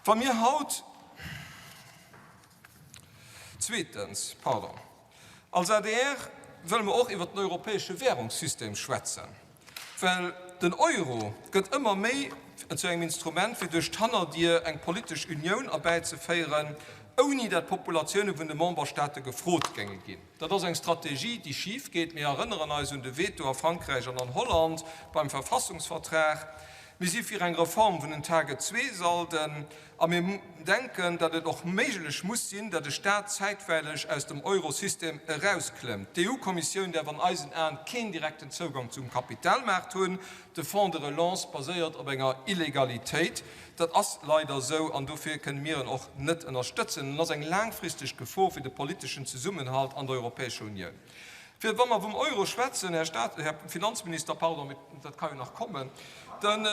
Speaker 1: Wa mir haut, zweetens, pardon, als adr wëlle mer och iwwert den europäesche Währungssystem schwätzen, well den Euro gëtt ëmmer méi zu engem Instrument, fir duerch d'Hannerdier eng politesch Unioun erbäizeféieren, ouni dat d'Populatioune vun de Memberstaate gefrot géinge ginn. Dat ass eng Strategie, déi schif geet. Mir erënneren eis un de Veto a Frankräich an an Holland beim Verfassungsvertrag. Mir si fir eng Reform vun den Target-Zwee-Salden a mir denken, datt et och méiglech muss sinn, datt e Staat zäitweileg aus dem Eurosystem erausklëmmt. D'EU-Kommissioun däerf an eisen Aen keen direkten Zougang zum Kapitalmaart hunn. De Fonds de relance baséiert op enger Illegalitéit. Dat ass leider esou an dofir kënne mir en och net ënnerstëtzen. En ass eng laangfristeg Gefor fir de politeschen Zesummenhalt an der Europäescher Unioun. Fir, wa mer vum Euro schwätzen, Här Staat, Här Finanzminister, pardon, mee dat ka jo nach kommen, dann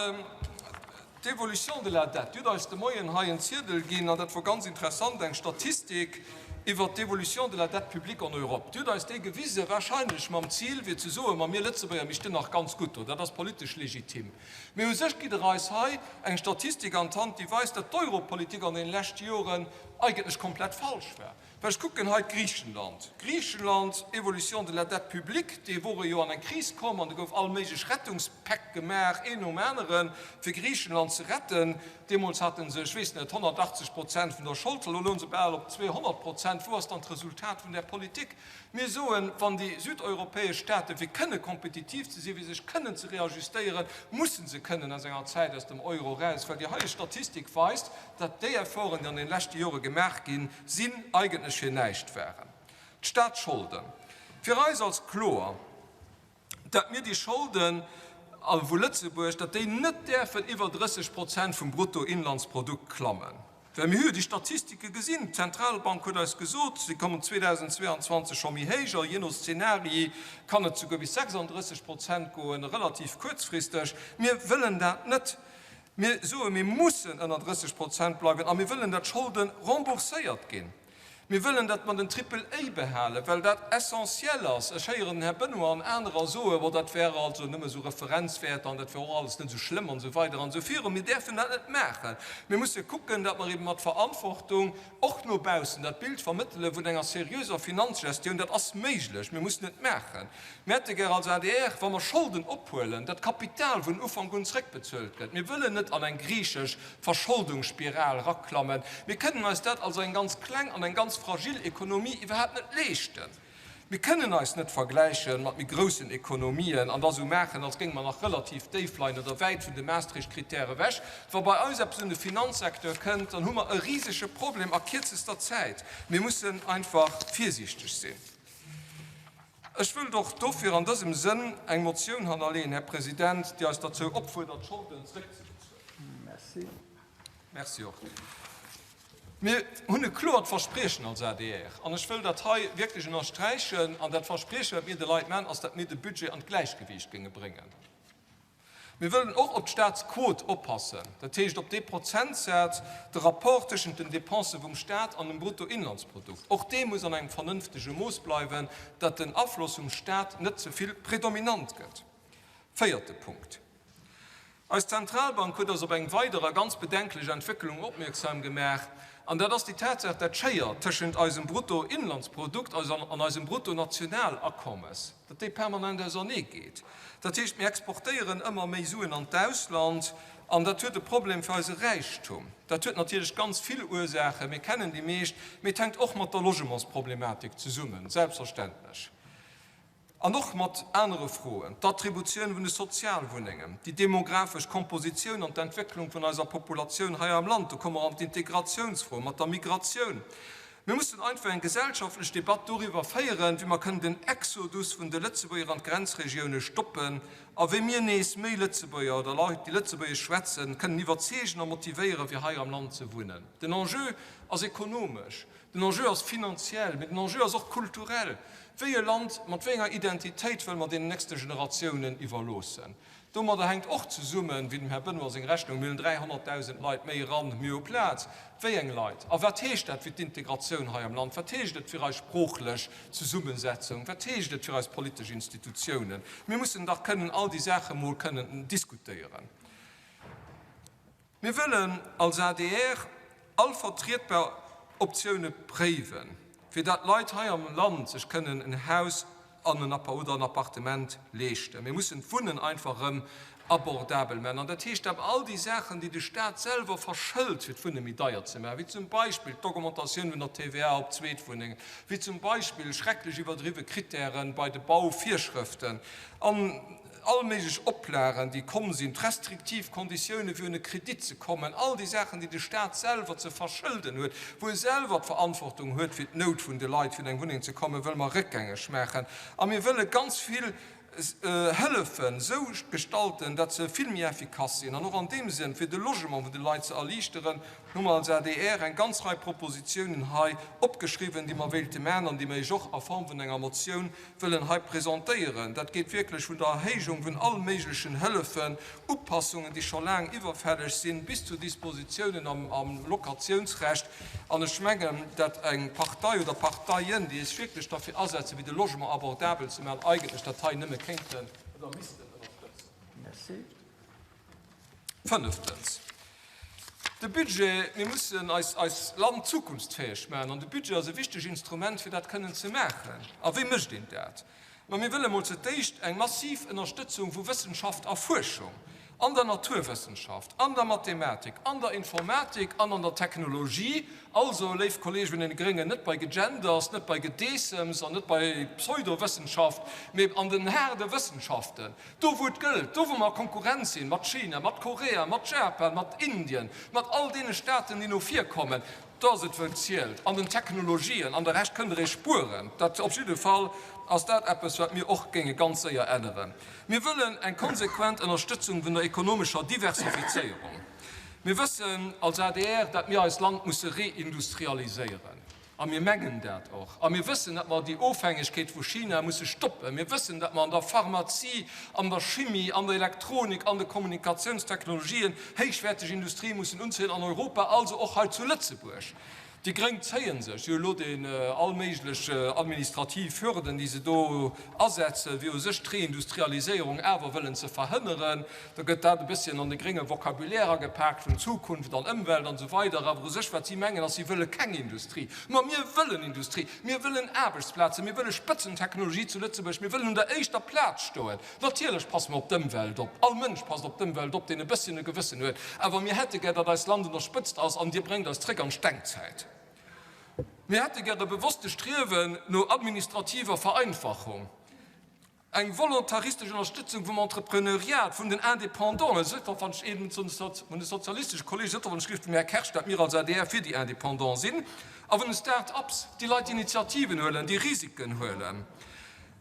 Speaker 1: d'Évolution de la dette. Dir hutt eis de Moien hei en Ziedel ginn an dat wor ganz interessant, eng Statistik. iwwert d'Évolution de la dette publique en Europe. Déi huet eis déi gewisen, wahrscheinlech mam Zil, fir ze soen, Ma mir Lëtzebuerger, mir stinn nach ganz gutt do. Dat ass politesch legitim. Mee u sech gitt Der eis hei eng Statistik an d'Hand, déi weist, datt d'Europolitik an deene leschte Joren eigentlech komplett falsch war. Well ech kucken hei d'Griichenland. Griichenland, Évolution de la dette publique, déi wore jo an eng Kris komm an do gouf all méiglech Rettungspäck gemaach, een nom aneren, fir Griichenland ze retten. Deemools hate se, ech weess net, 180 Prozent vun der Schold, elo loune se bal op 200 Prozent. Wou ass dann d'Resultat vun där Politik? Mir soen, wann déi südeuropäesch Staate fir kënne kompetitiv ze sinn, fir sech kënnen ze reajustéieren, musse se kënnen aus enger Zäit aus dem Euro eraus, well déi heieg Statistik weist, datt déi Efforten, déi an den leschte Jore gemaach ginn sinn, eigentlech fir näischt waren. D'Staatsscholden. Fir eis ass kloer, datt mir déi Scholden a vu Lëtzebuerg, datt déi net däerfen iwwer 30 Prozent vum Bruttoinlandsprodukt klammen. Well mir hu jo déi Statistike gesinn, d'Zentralbank huet eis gesot, se kommen 2022 scho méi héich a jee no Szenarii kann et souguer bis 36 Prozent goen, relativ kuerzfristeg. Mir wëllen dat net. Mir soen, mir mussen ënner 30 Prozent bleiwen a mir wëllen, datt Scholde rembourséiert ginn. Mir wëllen, datt mer den Triple A behalen, well dat essentiel ass. Ech héieren den Här Benoy an anerer soen, bon, dat wäre also nëmme esou Referenzwäerter an dat wär och alles net esou schlëmm an esou weider an esou virun. Mir däerfen dat net maachen. Mir musse kucken, datt mer eeben mat Verantwortung och no baussen dat Bild vermëttele vun enger seriöser Finanzgestioun. Dat ass méiglech, mir mussen et maachen. Mir hätte gär als adr, wa mer Scholden ophuelen, datt d'Kapital vun Ufank un zréckbezuelt gëtt. Mir wëllen net an eng griichesch Verscholdungsspiral eraklammen. Mir kënnen eis dat als eng ganz kleng an eng ganz fragil Ekonomie iwwerhaapt net leeschten. Mir kënnen eis net vergläiche mat méi groussen Ekonomien an da sou maachen, als géinge mer nach relativ déif leien oder wäit vun de Maastricht-Kritäre ewech. Wa bei eis eppes un de Finanzsecteur kënnt, dann hu mer e risege Problem a kierzester Zäit. Mir mussen einfach virsiichteg sinn. Ech wëllt och dofir an dësem Sënn eng Motioun hannerleeën, Här President, déi eis derzou opfuerdert, d'Scholden zréckzebezuelen. Merci och. Mir hunn e kloert Verspriechen als adr, an ech wëll dat hei wierklech ënnersträichen, an dat Verspriechen, wat mir de Leit maachen, ass, datt mir de Budget an d'Gläichgewiicht géinge bréngen. Mir wëllen och op d'Staatsquot oppassen, dat heescht op dee Prozentsaz, de Rapport tëschent den Dépensë vum Staat an dem Bruttoinlandsprodukt. Och dee muss an engem vernënftege Mooss bleiwen, datt den Afloss vum Staat net ze vill predominant gëtt. Véierte Punkt, Eis Zentralbank huet eis op eng weider a ganz bedenklech Entwécklung opmierksam gemaach, an dat ass déi Tatsaach, dat d'Schéier tëschent eisem Bruttoinlandsprodukt an eisem Bruttonationalakommes, datt déi permanent ausernee geet. Dat heescht, mir exportéieren ëmmer méi Suen an d'Ausland an dat huet e Problem fir eise Räichtum. Dat huet natierlech ganz vill Ursaachen, mir kennen déi meescht, mee et hänkt och mat der Logementsproblematik zesummen, selbstverständlech, an och mat anere Froen, d'Attributioun vun de Sozialwunnengen, déi demografesch Kompositioun an d'Entwécklung vun eiser Populatioun hei am Land, do komme mer an d'Integratiounsfro mat der Migratioun. Mir mussen einfach eng gesellschaftlech Debatt doriwwer féieren, wéi mer kënnen den Exodus vun de Lëtzebuerger an d'Grenzregioune stoppen a wéi mir nees méi Lëtzebuerger oder Leit, déi Lëtzebuergesch schwätzen, kënnen iwwerzeegen a motivéieren, fir hei am Land ze wunnen. Den Enjeu ass ekonomesch, den Enjeu ass finanziell, mee den Enjeu ass och kulturell. Wéi e Land mat wéi enger Identitéit wëlle mer deenen nächste Generatiounen iwwerloossen? Domadder hänkt och zesummen, wéi dem Här Benoy seng Rechnung, mir hunn 300.000 Leit méi eran, mir hu Plaz. Wéi eng Leit? A wat heescht dat fir d'Integratioun hei am Land? Wat heescht et fir eis sproochlech Zesummesetzung? Wat heescht et fir eis politesch Institutiounen? Mir mussen dach kënnen all déi Saache mol kënnen diskutéieren. Mir wëllen als adr all vertrietbar Optioune préiwen, fir dat Leit hei am Land sech kënnen en Haus an en oder en Appartement leeschten. Mir mussen d'Wunnen einfach erëm abordabel maachen. An dat heescht awer all déi Saachen, déi de Stat selwer verschëlt, fir d'Wunne méi deier ze maachen, wéi zum Beispill d'Augmentatioun vun der TVA op Zweetwunnengen, wéi zum Beispill schrecklech iwwerdriwwe Kritäre bei de Bauvirschrëften an all méiglech Oplagen, déi komm sinn, d'restriktiv Konditioune fir un e Kredit ze kommen, all déi Saachen, déi de Stat selwer ze verschëlden huet, wou e selwer d'Verantwortung huet fir d'Nout vun de Leit, fir un eng Wunneng ze kommen, wëlle mer réckgängeg maachen. A mir wëlle ganz vill. Hëllefen esou gestalten, datt se vill méi effikass sinn. An och an deem Sënn, fir de Logement vun de Leit ze erliichteren, hu mer als adr eng ganz Rei Propositionen hei opgeschriwwen, déi mer wéilte maachen an déi mer Iech och a Form vun enger Motioun wëllen hei presentéieren. Dat geet wierklech vun der Erhéijung vun all méiglechen Hëllefen, Upassungen, déi scho laang iwwerfälleg sinn, bis zu Dispositiounen am Locatiounsrecht. An ech mengen, dat eng Partei oder Parteien, déi sech wierklech derfir asetzen, fir de Logement abordabel ze maachen, eigentlech dat hei nëmme kéinten oder missten ënnerstëtzen. Fënneftens, de Budget. Mir mussen eis eist Land zukunftsfäeg maachen, an de Budget ass e wichteg Instrument, fir dat kënnen ze maachen. A wéi mécht een dat? Ma mir wëlle mol zu d'éischt eng massiv Ënnerstëtzung vu Wëssenschaft a Fuerschung an der Naturwëssenschaft, an der Mathematik, an der Informatik an an der Technologie. Also, léif Kollege vun den Gréngen, net bei Gegenders, net bei Gedeessems an net bei Pseudowëssenschaft, mee an den haarde Wëssenschaften, do wou et gëllt, do wou mer a Konkurrenz sinn mat China, mat Korea, mat Japan, mat Indien, mat all deene Staaten, déi no vir kommen. Do ass et wou et zielt, an den Technologien, an de Rescht kënnt Der Iech spueren. Dat op jidde Fall ass dat eppes, wat mir och géinge ganz séier änneren. Mir wëllen eng konsequent Ënnerstëtzung vun der ekonomescher Diversifizéierung. Mir wëssen als adr, dat mir eist Land musse reindustrialiséieren. A mir mengen dat och. A mir wëssen, datt mer déi Ofhängegkeet vu China musse stoppen. Mir wëssen, datt mer an der Pharmazie, an der Chimie, an der Elektronik, an de Kommunikatiounstechnologien héichwäerteg Industrie mussen unzéien an Europa, also och hei zu Lëtzebuerg. Déi Gréng zéie sech jo elo deen all méiglech administrativ Hürden, déi se do asetzen, fir u sech d'Reindustrialiséierung awer wëllen ze verhënneren. Da gëtt dat e bësschen an de grénge Vocabulaire agepaakt vun Zukunft an Ëmwelt an esou weider. Awer u sech, wat si mengen, ass, si wëlle keng Industrie. Ma mir wëllen Industrie, mir wëllen Aarbechtsplazen, mir wëlle Spëtzentechnologie zu Lëtzebuerg, mir wëllen un der éischter Plaz stoen. Natierlech passe mer op d'Ëmwelt op, all Mënsch passt op d'Ëmwelt op, deen e bësschen e Gewëssen huet. Awer mir hätte gär, datt eist Land un der Spëtzt ass an Dir bréngt eis zréck an d'Stengzäit. Mir hätte gär e bewosste Striewen no administrativer Vereinfachung. Eng volontaristesch Ënnerstëtzung vum Entrepreneuriat, vun den Indépendanten, esou wann ech eben vun de sozialistesche Kollegen, esou wann ech gelift vum Här Kersch, dat mir als adr fir déi Indépendants sinn, a vun den Start-ups, déi Leit, déi Initiativen huelen, déi Risiken huelen.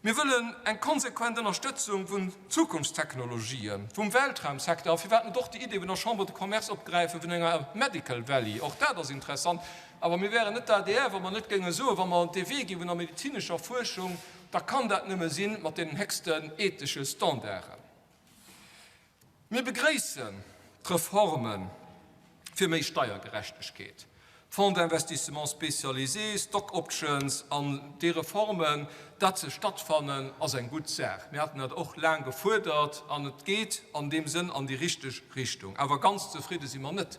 Speaker 1: Mir wëllen eng konsequent Ënnerstëtzung vun Zukunftstechnologien, vum Weltraumsecteur a firwat net och déi Idee vun der Chambre de Commerce opgräifen vun enger Medical Valley. Och dat ass interessant. Awer mir wäeren net d'ADR, wa mer net géinge soen, wa mer dee Wee gi vun der medezinescher Fuerschung, da kann dat nëmme si mat deenen héchsten ethesche Standarden. Mir begréissen d'Reforme fir méi Steiergerechtegkeet, Fonds d'investissement spécialisé, Stock options an déi Reformen, datt se stattfannen, ass eng gutt Saach. Mir haten dat och laang gefuerdert an et geet an deem Sënn an déi richteg Richtung. Awer ganz zefridde si mer net,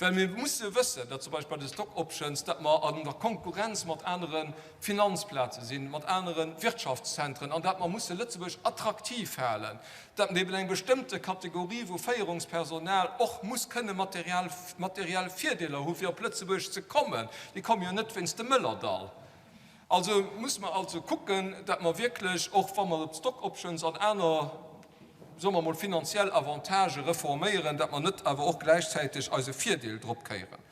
Speaker 1: well mir musse wëssen, datt zum Beispill bei de Stock options, datt mer an der Konkurrenz mat anere Finanzplaze sinn, mat anere Wirtschaftszentren an dat mer musse Lëtzebuerg attraktiv halen, dat eben eng bestëmmte Kategorie vu Féierungspersonal och muss kënne materiell materiell Virdeeler hu fir op Lëtzebuerg ze kommen. Déi komme jo net wéinst dem Mëllerdall. Also muss mer also kucken, dat mer wierklech, och wa mer d'Stock options an aner, soe mer emol, finanziell Avantagë reforméieren, dat mer net awer och gläichzäiteg eise Virdeel drop kéieren.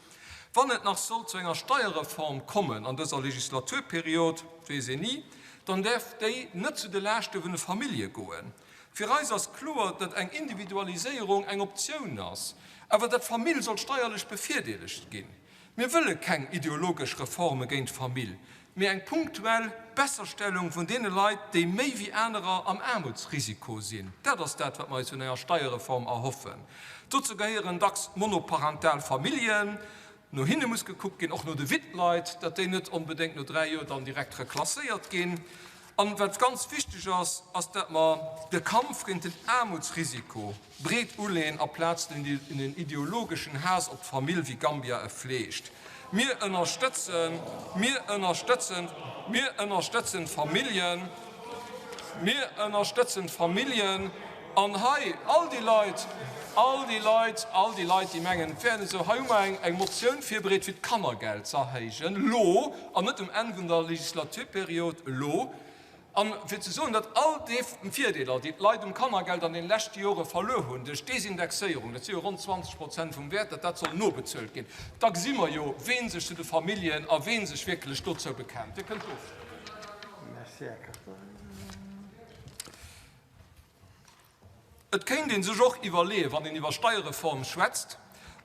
Speaker 1: Wann et nach sollt zu enger Steierreform kommen an dëser Legislaturperiod, weess een ni, dann däerf déi net zu de Laaschte vun de Famillje goen. Fir eis ass kloer, datt eng Individualiséierung eng Optioun ass, awer datt d'Famill soll steierlech bevirdeelegt ginn. Mir wëlle keng ideologesch Reforme géint d'Famill, mee eng punktuell Besserstellung vun deene Leit, déi méi wéi anerer am Aarmutsrisiko sinn. Dat ass dat, wat mer eis vun enger Steierreform erhoffen. Dozou gehéieren dacks monoparental Familljen. No hinne muss gekuckt ginn, och no de Wittleit, datt déi net onbedéngt no 3 Joer dann direkt reklasséiert ginn. An wat ganz wichteg ass, ass dat mer de Kampf géint den Aarmutsrisiko breet uleen aplaz den ideologeschen Haass op d'Famill wéi Gambia e fleegt. Mir ënnerstëtzen, mir ënnerstëtzen, mir ënnerstëtzen d'Familljen, mir ënnerstëtzen d'Familljen. An hei all déi Leit, all déi Leit, all déi Leit, déi mengen, et wär net esou, hei hu mer eng, eng Motioun virbereet, fir d'Kannergeld ze erhéijen, elo, an net um Enn vun der Legislaturperiod, elo, a fir ze soen, datt all déi Virdeeler, déi d'Leit um Kannergeld an deene leschte Jore verluer hunn duerch d'Desindexéierung, dat si jo ronn 20 Prozent vum Wäert, datt dat soll nobezuelt ginn. Da gesi mer jo, wee sech zu de Familljen a wee sech wierklech dozou bekennt. Dir kënnt ofstëmmen.
Speaker 2: Merci, Här Kartheiser.
Speaker 1: Et kéint ee sech och iwwerleeën, wann een iwwer Steierreform schwätzt,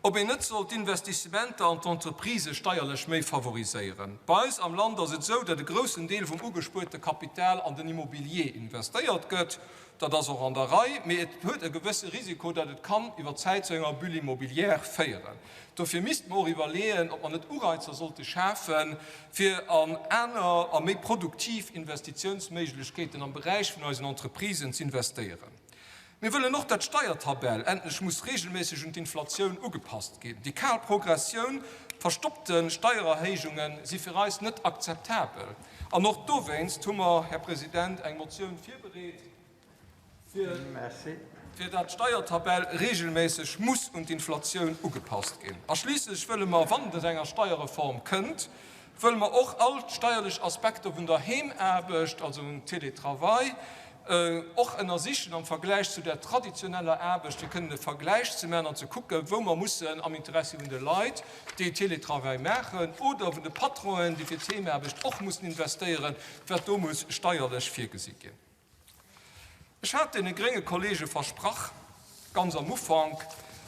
Speaker 1: ob een net sollt d'Investissementer an d'Entreprisë steierlech méi favoriséieren. Bei eis am Land ass et esou, datt e groussen Deel vum ugespuerte Kapital an den Immobilier investéiert gëtt. Dat ass och an der Rei, mee et huet e gewësse Risiko, datt et kann iwwer d'Zäit zu enger Bulle immobilière féieren. Dofir misste mer och iwwerleeën, ob mer net Ureizer sollte schafen, fir an aner a méi produktiv Investitiounsméiglechkeeten am Beräich vun eisen Entreprisen z'investéieren. Mir wëllen och, datt d'Steiertabell endlech muss regelméisseg un d'Inflatioun ugepasst ginn. Déi kal Progressioun, verstoppte Steiererhéijunge si fir eis net akzeptabel. An och dowéinst hu mer, Här President, eng Motioun virbereet, fir datt d'Steiertabell regelméisseg muss un d'Inflatioun ugepasst ginn. A schliisslech wëlle mer, wann et enger Steierreform kënnt, wëlle mer och all d'steierlech Aspekter vun der Heemaarbecht, also vum Télétravail, och ënnersichen am Vergläich zu der traditioneller Aarbecht, fir kënnen e Vergläich ze maachen an ze kucken, wou mer mussen am Interessi vun de Leit, déi Télétravail maachen, oder vun de Patronen, déi fir d'Heemaarbecht och mussen investéieren, wat do muss steierlech virgesi ginn. Ech hat deene grénge Kollege versprach, ganz am Ufank,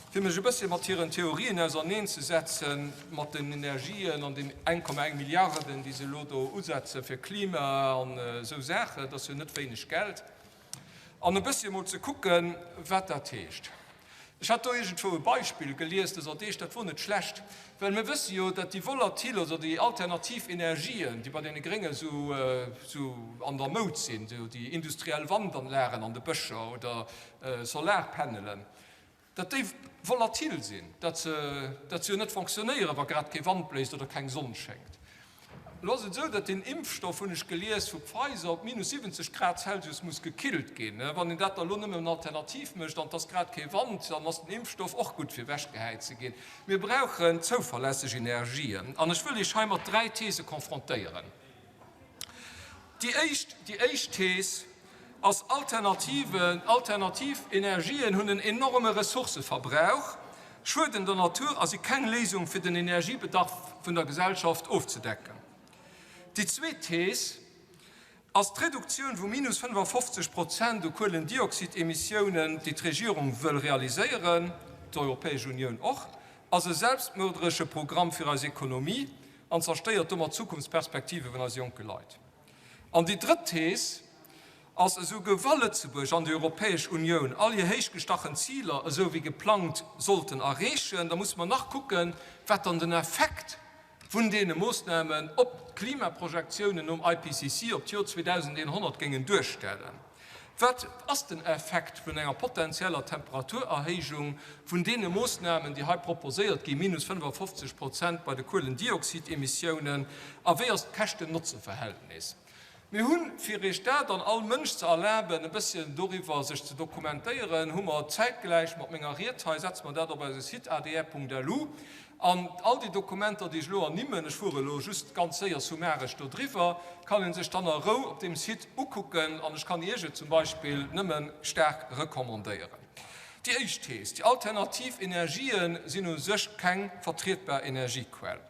Speaker 1: fir mech e bëssche mat hiren Theorien auserneenzesetzen, mat den Energien an den 1,1 Milliarden, déi se elo do usetze fir Klima an esou Saachen, dat ass jo net wéineg Geld, an e bëssche emol ze kucken, wat dat heescht. Ech hat do iergendwou e Beispill gelies dëser Deeg, dat wor net schlecht, well mir wësse jo, datt déi volatil oder déi alternativ Energien, déi bei deene Grénge sou an der Moud sinn, sou déi industriell Wandanlagen an de Bëscher oder Solarpanelen, datt déi volatil sinn, datt se, datt se jo net fonctionnéieren, wa grad kee Wand bléist oder keng Sonn schéngt. Elo ass et esou, datt deen Impfstoff, hunn ech gelies, vu Pfizer op minus 70 Grad Celsius muss gekillt ginn. Wann een dat da elo nëmmen alternativ mécht an et ass grad kee Wand, dann ass den Impfstoff och gutt fir ewechgehäit ze ginn. Mir brauchen zouverlässeg Energien an ech wëll Iech hei mat 3 These confrontéieren. Déi éischt, déi éischt Thees ass, Alternativen, alternativ Energien hunn en enorme Ressourcëverbrauch, schueden der Natur a si keng Léisung fir den Energiebedarf vun der Gesellschaft ofzedecken. Déi zweet Thees ass, d'Reduktioun vu minus 55 Prozent u Kuelendioxidemissiounen, déi d'Regierung wëll realiséieren, d'Europäesch Unioun och, ass e selbstmörderesche Programm fir eis Ekonomie an zerstéiert domat d'Zukunftsperspektive vun eise jonke Leit. An déi drëtt Thees ass, Esouguer wa Lëtzebuerg an déi Europäesch Unioun all hir héichgestachen Ziler esou wéi geplangt sollten erreechen, da musse mer nach kucken, wat dann den Effekt vun deene Moossnamen op d'Klimaprojektiounen nom IPCC op d'Jor 2100 géingen duerstellen. Wat ass den Effekt vun enger potenzieller Temperaturerhéijung vun deene Moossnamen, déi hei proposéiert ginn, minus 55 Prozent bei de Kuelendioxidemissiounen, a wéi ass d'Käschten-Notze-Verhältnis? Mir hunn, fir Iech dat an all Mënsch ze erlaben, e bësschen doriwwer sech ze dokumentéieren, hu mer zäitgläich mat menger Ried hei, setze mer dat op eise Site adr.lu, An all déi Dokumenter, déi ech elo ernimmen, ech fuere elo just ganz séier summaresch do driwwer, kann ee sech dann a Rou op deem Site ukucken. An ech kann Iech et zum Beispill nëmme staark recommandéieren. Déi éischt Thees, Déi alternativ Energië sinn u sech keng vertrietbar Energiequell.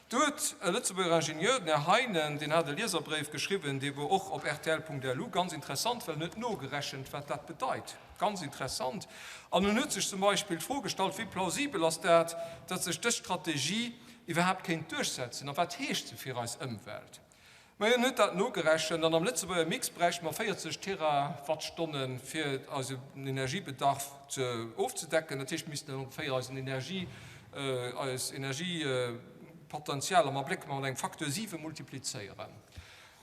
Speaker 1: Do huet e Lëtzebuerger Ingenieur, den Här Heinen, deen hat e Lieserbréif geschriwwen, dee wor och op rtl.lu, ganz interessant, well en huet nogerechent, wat dat bedeit. Ganz interessant. An en huet sech zum Beispill d'Fro gestallt, Wéi plausibel ass dat, datt sech dës Strategie iwwerhaapt kéint duerchsetzen a wat heescht se fir eis Ëmwelt? Majo, en huet dat nogerechent an am Lëtzebuerger Mix bräichte mer 40 Terawattstonnen, fir eisen Energiebedarf ze ofzedecken. Dat heescht, mir missten ongeféier eisen Energie, eis Energiepotenzial am Abléck mat engem Facteur 7 multiplizéieren.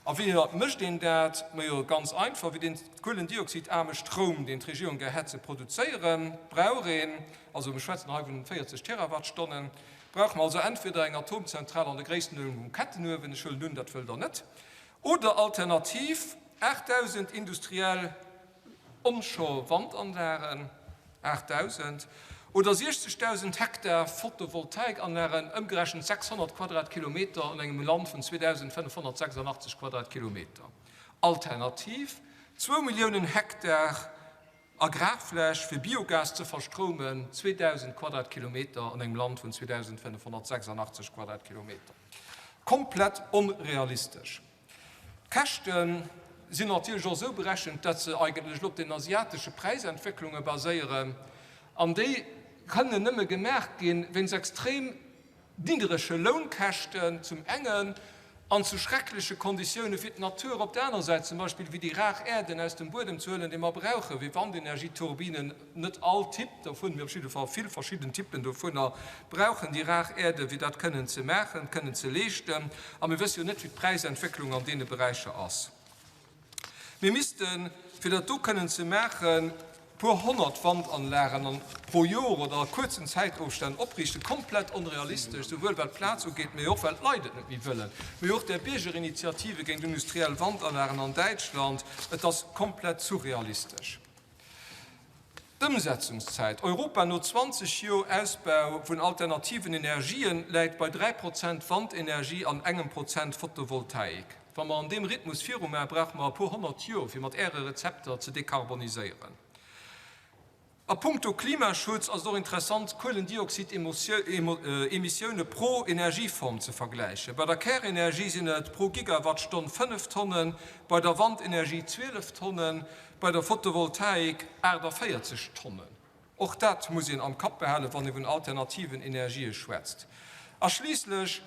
Speaker 1: A wéi mécht een dat? Majo, ganz einfach, Fir deen kuelendioxidaarme Stroum, deen d'Regierung gär hätt, ze produzéieren, brauch een, also mir schwätzen hei vun 40 Terawattstonnen, brauche mer also entweder eng Atomzentral an der Gréisstenuerdnung vum Kettenuewen, ech huelen un, dat wëllt Der net, oder alternativ 8.000 industriell Onshore-Wandanlagen, 8.000, oder 60.000 Hektar Photovoltaikanlagen, ëmgerechent 600 Quadratkilometer an engem Land vun 2.586 Quadratkilometer. Alternativ, zwou Milliounen Hektar Agrarfläch fir Biogas ze verstromen, 2.000 Quadratkilometer an engem Land vun 2.586 Quadratkilometer. Komplett onrealistesch. D'Käschten. sinn natierlech och esou berechent, datt se eigentlech elo op den asiatesche Präisentwécklunge baséieren. An déi kënnen nëmme gemaach ginn, wéinst extrem niddrege Lounkäschten zum engen an zu schreckleche Konditioune fir d'Natur op der aner Säit, zum Beispill wéi déi rar Äerden aus dem Buedem ze huelen, déi mer brauchen, wéi Wandenergieturbinen, net all Typ dovun, mee op jidde Fall vill verschidden Typen dovunner brauchen déi rar Äerden, fir dat kënnen ze maachen, kënnen ze leeschten. A mir wësse jo net, wéi d'Präisentwécklung an deene Beräicher ass. Mir missten, fir dat do kënnen ze maachen, puer 100 Wandanlagen pro Jor oder a kuerzen Zäitofstänn opriichten. Komplett onrealistesch, souwuel wat d'Plaz ugeet, mee och well d'Leit et net méi wëllen. Mee och där Biergerinitiative géint industriell Wandanlagen an Däitschland, et ass komplett surrealistesch. D'Ëmsetzungszäit, Europa no 20 Jor Ausbau vun alternativen Energien läit bei 3 Prozent Wandenergie an engem Prozent Photovoltaik. Wa mer an deem Rhythmus virumaen, brauche mer e puer 100 Jor, fir mat Äre Rezepter ze dekarboniséieren. A puncto Klimaschutz ass et och interessant, d'Kuelendioxidemissioune pro Energieform ze vergläichen. Bei der Kärenergie sinn et pro Gigawattstonn 5 Tonnen, bei der Wandenergie 12 Tonnen, Bei der Photovoltaik 48 Tonnen. Och dat muss een am Kapp behalen, wann ee vun alternativen Energië schwätzt. A schliisslech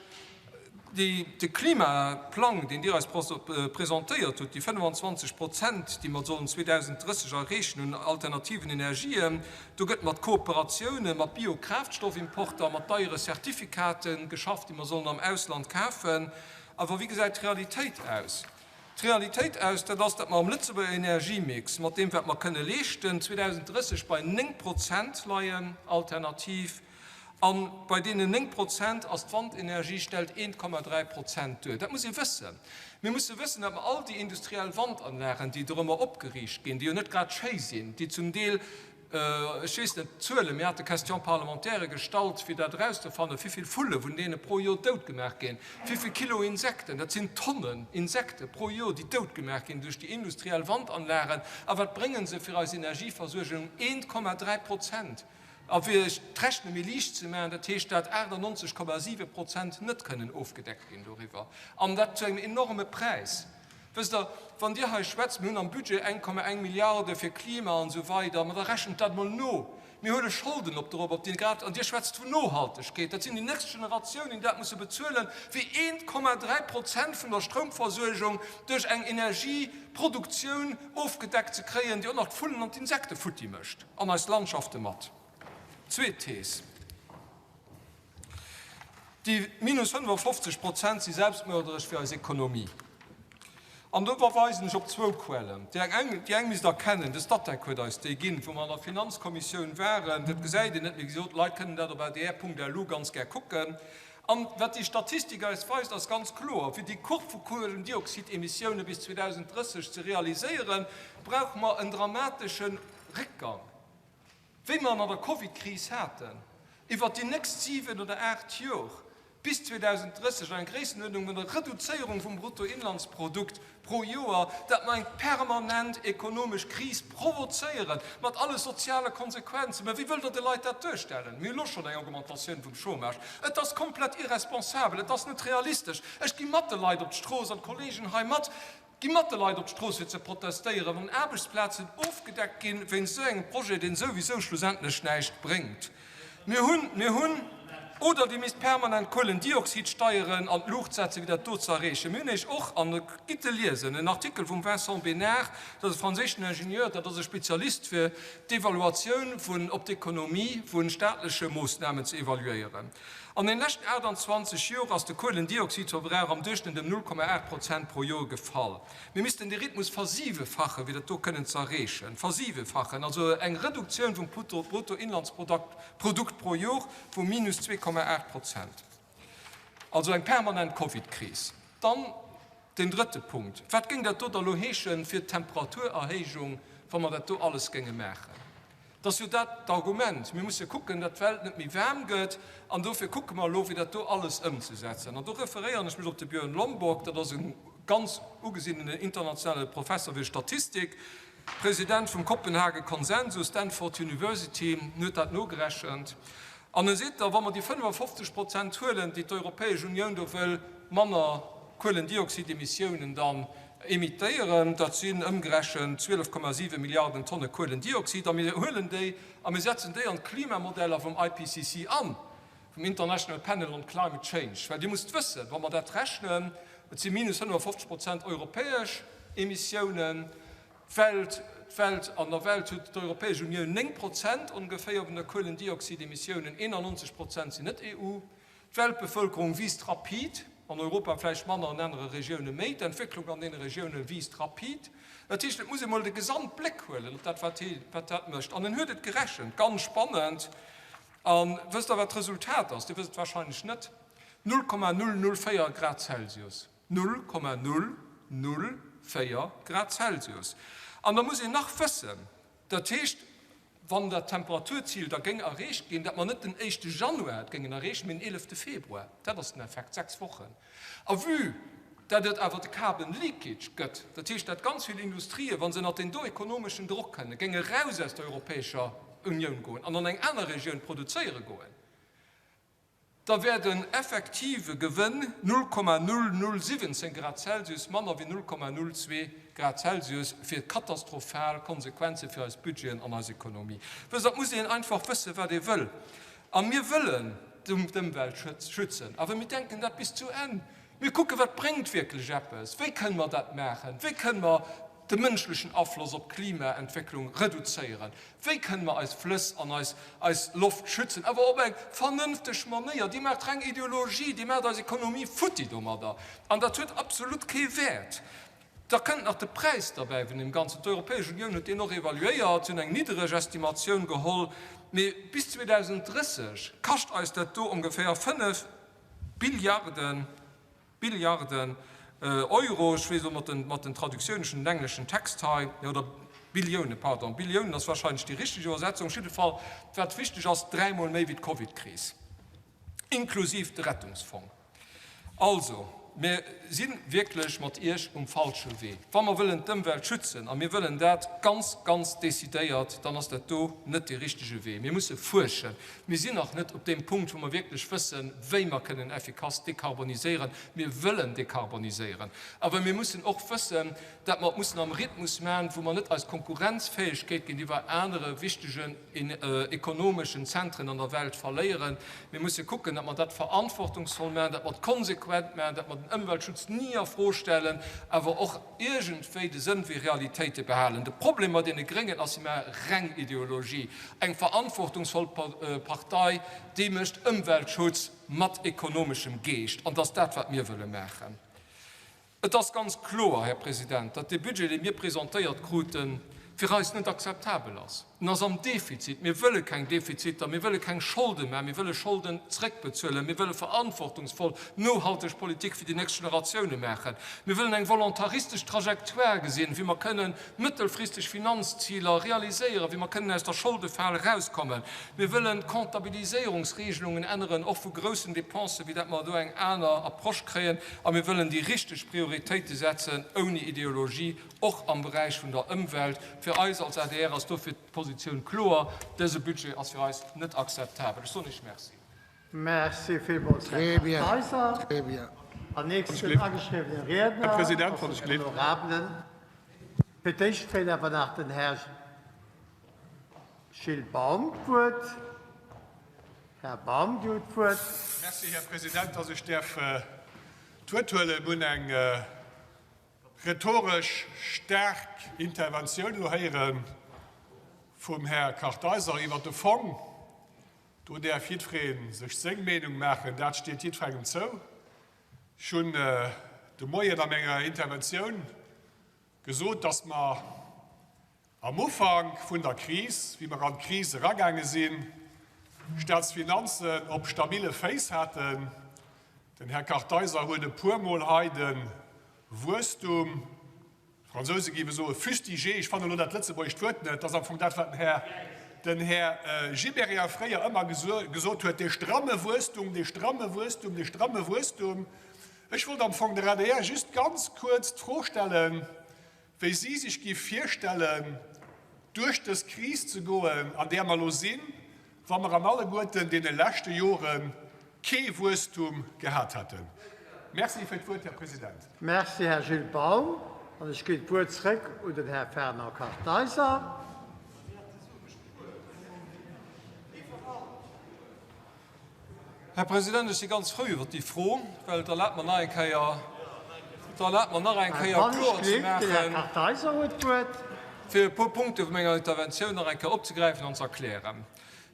Speaker 1: de Klimaplang, deen Dir eis presentéiert hutt, déi 25 Prozent, déi mer sollen 2030 erreechen un alternativen Energien, do gëtt mat Kooperatiounen, mat Biokraftstoffimporter, mat deiere Certificate geschafft, déi mer sollen am Ausland kafen. Awer wéi gesäit d'Realitéit aus? D'Realitéit aus, dat ass, datt mer am Lëtzebuerger Energiemix, mat deem wat mer kënne leeschten, 2030 bei 9 Prozent leien, alternativ. A bei deenen 9 Prozent ass d'Wandenergie stellt 1,3 Prozent duer. Dat muss ee wëssen. Mir musse wëssen, datt mer all déi industriell Wandanlagen, déi dorëmmer opgeriicht ginn, déi jo net grad schéi sinn, déi zum Deel Ech weess net d'Zuelen, mir hate Question-parlementairë gestallt, fir dat erauszefannen, wéi vill Vulle vun deene pro Joer dout gemaach ginn, wéi vill Kilo Insekten, dat sinn Tonnen Insekte pro Joer, déi dout gemaach ginn duerch déi industriell Wandanlagen. A wat brénge se fir eis Energieversuergung? 1,3 Prozent. A fir Iech d'Rechne méi liicht ze maachen, dat heescht, dat 98,7 Prozent net kënnen ofgedeckt ginn doriwwer, an dat zu engem enorme Präis. Wësst Der, wann Dir hei schwätzt, mir hunn am Budget 1,1 Milliarde fir Klima an esou weider, ma da rechent dat emol no. Mir huele Scholden op dorop, op déi grad, an Dir schwätzt vun Nohaltegkeet, dat sinn déi nächst Generatiounen, déi dat musse bezuelen, wéi 1,3 Prozent vun der Stroumversuergung duerch eng Energieproduktioun ofgedeckt ze kréien, déi och nach d'Vullen an d'Insekte futti mécht an eis Landschafte mat. Zweet Thees. Déi minus 55 Prozent si selbstmörderesch fir eis Ekonomie. An do verweisen ech op zwou Quellen. Déi eng, déi eng misst Der kennen, de Statec huet eis déi ginn, wou mer an der Finanzkommissioun waren. Dat gesäit een net, mee wéi gesot, d'Leit kënnen dat op adr.lu ganz gär kucken. An wat déi Statistik eis weist, ass ganz kloer, Fir déi Courbe vu Kuelendioxidemissioune bis 2030 ze realiséieren, brauche mer en dramatesche Réckgang. Wéi mer en an der Covid-Kris haten, iwwert déi nächst 7 oder 8 Jor, bis 2030, an eng Gréissenuerdnung vun der Reduzéierung vum Bruttoinlandsprodukt pro Joer, dat mer eng permanent ekonomesch Kris provozéieren, mat alle soziale Konsequenzen. Mä wéi wëllt Der de Leit dat duerstellen? Mir hu lo schonn eng Augmentatioun vum Chômage. Et ass komplett irresponsabel, et ass net realistesch. Ech gi mat de Leit op d'Strooss an d'Kollegen hei mat. Gi mat de Leit op d'Strooss fir ze protestéieren, wann Aarbechtsplazen ofgedeckt ginn wéinst esou engem Projet, deen souwisou schlussendlech näischt bréngt. Mir hunn, mir hunn, oder Dir misst permanent Kuelendioxidsteieren an d'Luucht setzen, fir dat do ze erreechen. Mir hunn Iech och, an et gitt e liesen, en Artikel vum Vincent Bénard, dat ass e franséischen Ingenieur, dat ass e Spezialist fir d'Evaluatioun vun, op d'Ekonomie vu staatleche Moossnamen ze evaluéieren. An den leschten 28 Jor ass de Kuelendioxidverbrauch am Duerchschnëtt ëm 0,8 Prozent pro Jor gefall. Mir missten de Rhythmus versiwefachen, fir dat do kënnen ze erreechen. Versiwefachen, also eng Reduktioun vum Bruttoinlandsprodukt pro Jor vu minus 2,8 Prozent. Also eng permanent Covid-Kris. Dann den drëtte Punkt, Wat géing dat do da lo heeschen fir d'Temperaturerhéijung, wa mer dat do alles géinge maachen? Et ass jo dat d'Argument, mir musse kucken, datt d'Welt net méi waarm gëtt, an dofir kucke mer elo, fir dat do alles ëmzesetzen. An do referéieren ech mech op de Björn Lomborg, dat ass e ganz ugesinnenen internationale Professer fir Statistik, President vum Kopenhagen Konsensus, Stanford University, en huet dat nogerechent an e seet da, wa mer déi 55 Prozent huelen, déi d'Europäesch Unioun do wëll manner. Kuelendioxidemissiounen dann emittéieren. Dat sinn ëmgerechent 12,7 Milliarden Tonne Kuelendioxid. A mir huelen déi a mir setzen déi an d'Klimamodeller vum IPCC an, vum International Panel on Climate Change. Well Dir musst wëssen, wa mer dat rechnen, et si minus 55 Prozent europäesch Emissiounen, D'Welt, d'Welt, an der Welt huet d'Europäesch Unioun 9 Prozent ongeféier vun der Kuelendioxidemissiounen, 91 Prozent sinn net EU. D'Weltbevëlkerung wiisst rapid, an Europa vläicht manner, an anere Regioune méi. D'Entwécklung an deene Regioune wiisst rapid. Dat heescht, et muss ee mol de Gesamtbléck huelen op dat, wat wat dat mécht. An en huet et gerechent, ganz spannend. A wësst Der, wat d'Resultat ass? Dir wësst et wahrscheinlech net, 0,004 Grad Celsius. 0,004 Grad Celsius. An da muss een nach wëssen, dat heescht, wann dat Temperaturzil da géing erreecht ginn, datt mer net den éischte Januar et géingen erreechen, mee den eelefte Februar. Dat ass den Effekt, 6 Wochen. A vue dat et awer de Carbon leakage gëtt, dat heescht, dat ganz vill Industrien, wa se ënnert deen do ekonomeschen Drock kënnen, géinge raus aus der Europäescher Unioun goen an an eng aner Regioun produzéiere goen, da wär den effektive Gewënn 0,0017 Grad Celsius manner wéi 0,02 Grad Celsius fir katastrophal Konsequenze fir eis Budgeten an eis Ekonomie. Wësst Der, et muss een einfach wëssen, wat ee wëll. A mir wëllen d'Ëmwelt schützen, awer mir denken dat bis zu Enn. Mir kucken, wat bréngt wierklech eppes, wéi kënne mer dat maachen, wéi kënne mer de mënschlechen Afloss op d'Klimaentwécklung reduzéieren? Wéi kënne mer eis Flëss an eis eis Loft schützen, awer op eng vernënfteg Manéier? Dir maacht reng Ideologie, Dir maacht eis Ekonomie futti domadder an dat huet absolut kee Wäert. Da kënnt nach de Präis derbäi vun deem Ganzen. D'Europäesch Unioun huet deen och evaluéiert, si hunn eng niddereg Estimatioun geholl, mee bis 2030 kascht eis dat do ongeféier 5 Billiarden. Billiarden Euro, ech weess elo mat den, mat den Traductiounen, ech hunn den engleschen Text hei, jo, oder Billiounen, pardon, Billiounen ass wahrscheinlech déi richteg Iwwersetzung. Op jidde Fall, wat wichteg ass, dräimol méi wéi d'Covidkris, inklusiv de Rettungsfong. Also, mir si wierklech mat Iech um falsche Wee. Wa mer wëllen d'Ëmwelt schützen, a mir wëllen dat ganz, ganz decidéiert, dann ass dat do net dee richtege Wee. Mir musse fuerschen. Mir sinn nach net op deem Punkt, wou mer wierklech wëssen, wéi mer kënnen effikass dekarboniséieren. Mir wëllen dekarboniséieren, awer mir mussen och wëssen, dat mer et mussen am Rhythmus maachen, wou mer net eis Konkurrenzfäegkeet géintiwwer anere wichtegen ekonomeschen Zentren an der Welt verléieren. Mir musse kucken, datt mer dat verantwortungsvoll maachen, datt mer et konsequent maachen, datt mer den Ëmweltschutz ni a Fro stellen, awer och iergendwéi de Sënn fir Realitéite behalen. De Problem mat deene Gréngen ass, si maache reng Ideologie. Eng verantwortungsvoll Partei, déi mécht Ëmweltschutz mat ekonomeschem Geescht. An et ass dat, wat mir wëlle maachen. Et ass ganz kloer, Här President, datt dee Budget, dee mir presentéiert kruten, fir eis net akzeptabel ass. En ass am Defizit. Mir wëlle keng Defiziter, mir wëlle keng Scholde maachen, mir wëlle Scholden zréckbezuelen, mir wëlle verantwortungsvoll, nohalteg Politik fir déi nächst Generatioune maachen. Mir wëllen eng volontaristesch Trajectoire gesinn, wéi mer kënnen mëttelfristeg Finanzziler realiséieren, wéi mer kënnen aus der Scholdefal erauskommen. Mir wëllen d'Comptabiliséierungsregelungen änneren, och vu groussen Dépensen, wéi dat mer do eng aner Approche kréien. A mir wëllen déi richteg Prioritéite setzen, ouni Ideologie, och am Beräich vun der Ëmwelt. Fir eis als adr ass dofir d'Positioun kloer, Dëse Budget ass fir eis net akzeptabel. Ech soen Iech Merci.
Speaker 2: Merci villmools, Här Kartheiser. An nächsten ageschriwwene Riedner ass den honorabelen. Fir d'éischt kréit awer nach den Här Gilles Baum d'Wuert. Här Baum, Dir hutt d'Wuert.
Speaker 3: Merci, Här President, dass ech däerf d'Wuert huelen. Mir hunn eng rhetoresch staark Interventioun elo héiere vum Här Kartheiser iwwert de Fong. Do däerf jiddweree sech seng Meenung maachen, dat steet jiddwerengem zou. Ech hunn de Moien a menger Interventioun gesot, dass mer am Ufank vun der Kris, wéi mer an d'Kris eragaange sinn, Staatsfinanzen op stabile Féiss haten. Den Här Kartheiser huet e puermol hei de Wuesstum, D'Fransouse géife soe fustigé, ech fannen elo dat lëtzebuergescht Wuert net, dat ass am Fong dat, wat den Här, den Här Gibéryen fréier ëmmer gesot huet, dee stramme Wuesstum, dee stramme Wuesstum, dee stramme Wuesstum. Ech wollt am Fong der adr just ganz kuerz d'Fro stellen, wéi si sech géif virstellen, duerch dës Kris ze goen, an där mer elo sinn, wa mer an alleguerten deene leschte Jore kee Wuesstum gehat hätten. Merci fir d'Wuert, Här President.
Speaker 2: Merci, Här Gilles Baum. An ech ginn d'Wuert zréck un den Här Fernand Kartheiser.
Speaker 1: Här President, ech si ganz frou iwwert déi Fro, well et erlaabt mer nach eng Kéier, et erlaabt mer nach eng Kéier kloer ze maachen, fir e puer Punkte vu menger Interventioun nach eng Kéier opzegräifen an ze erklären.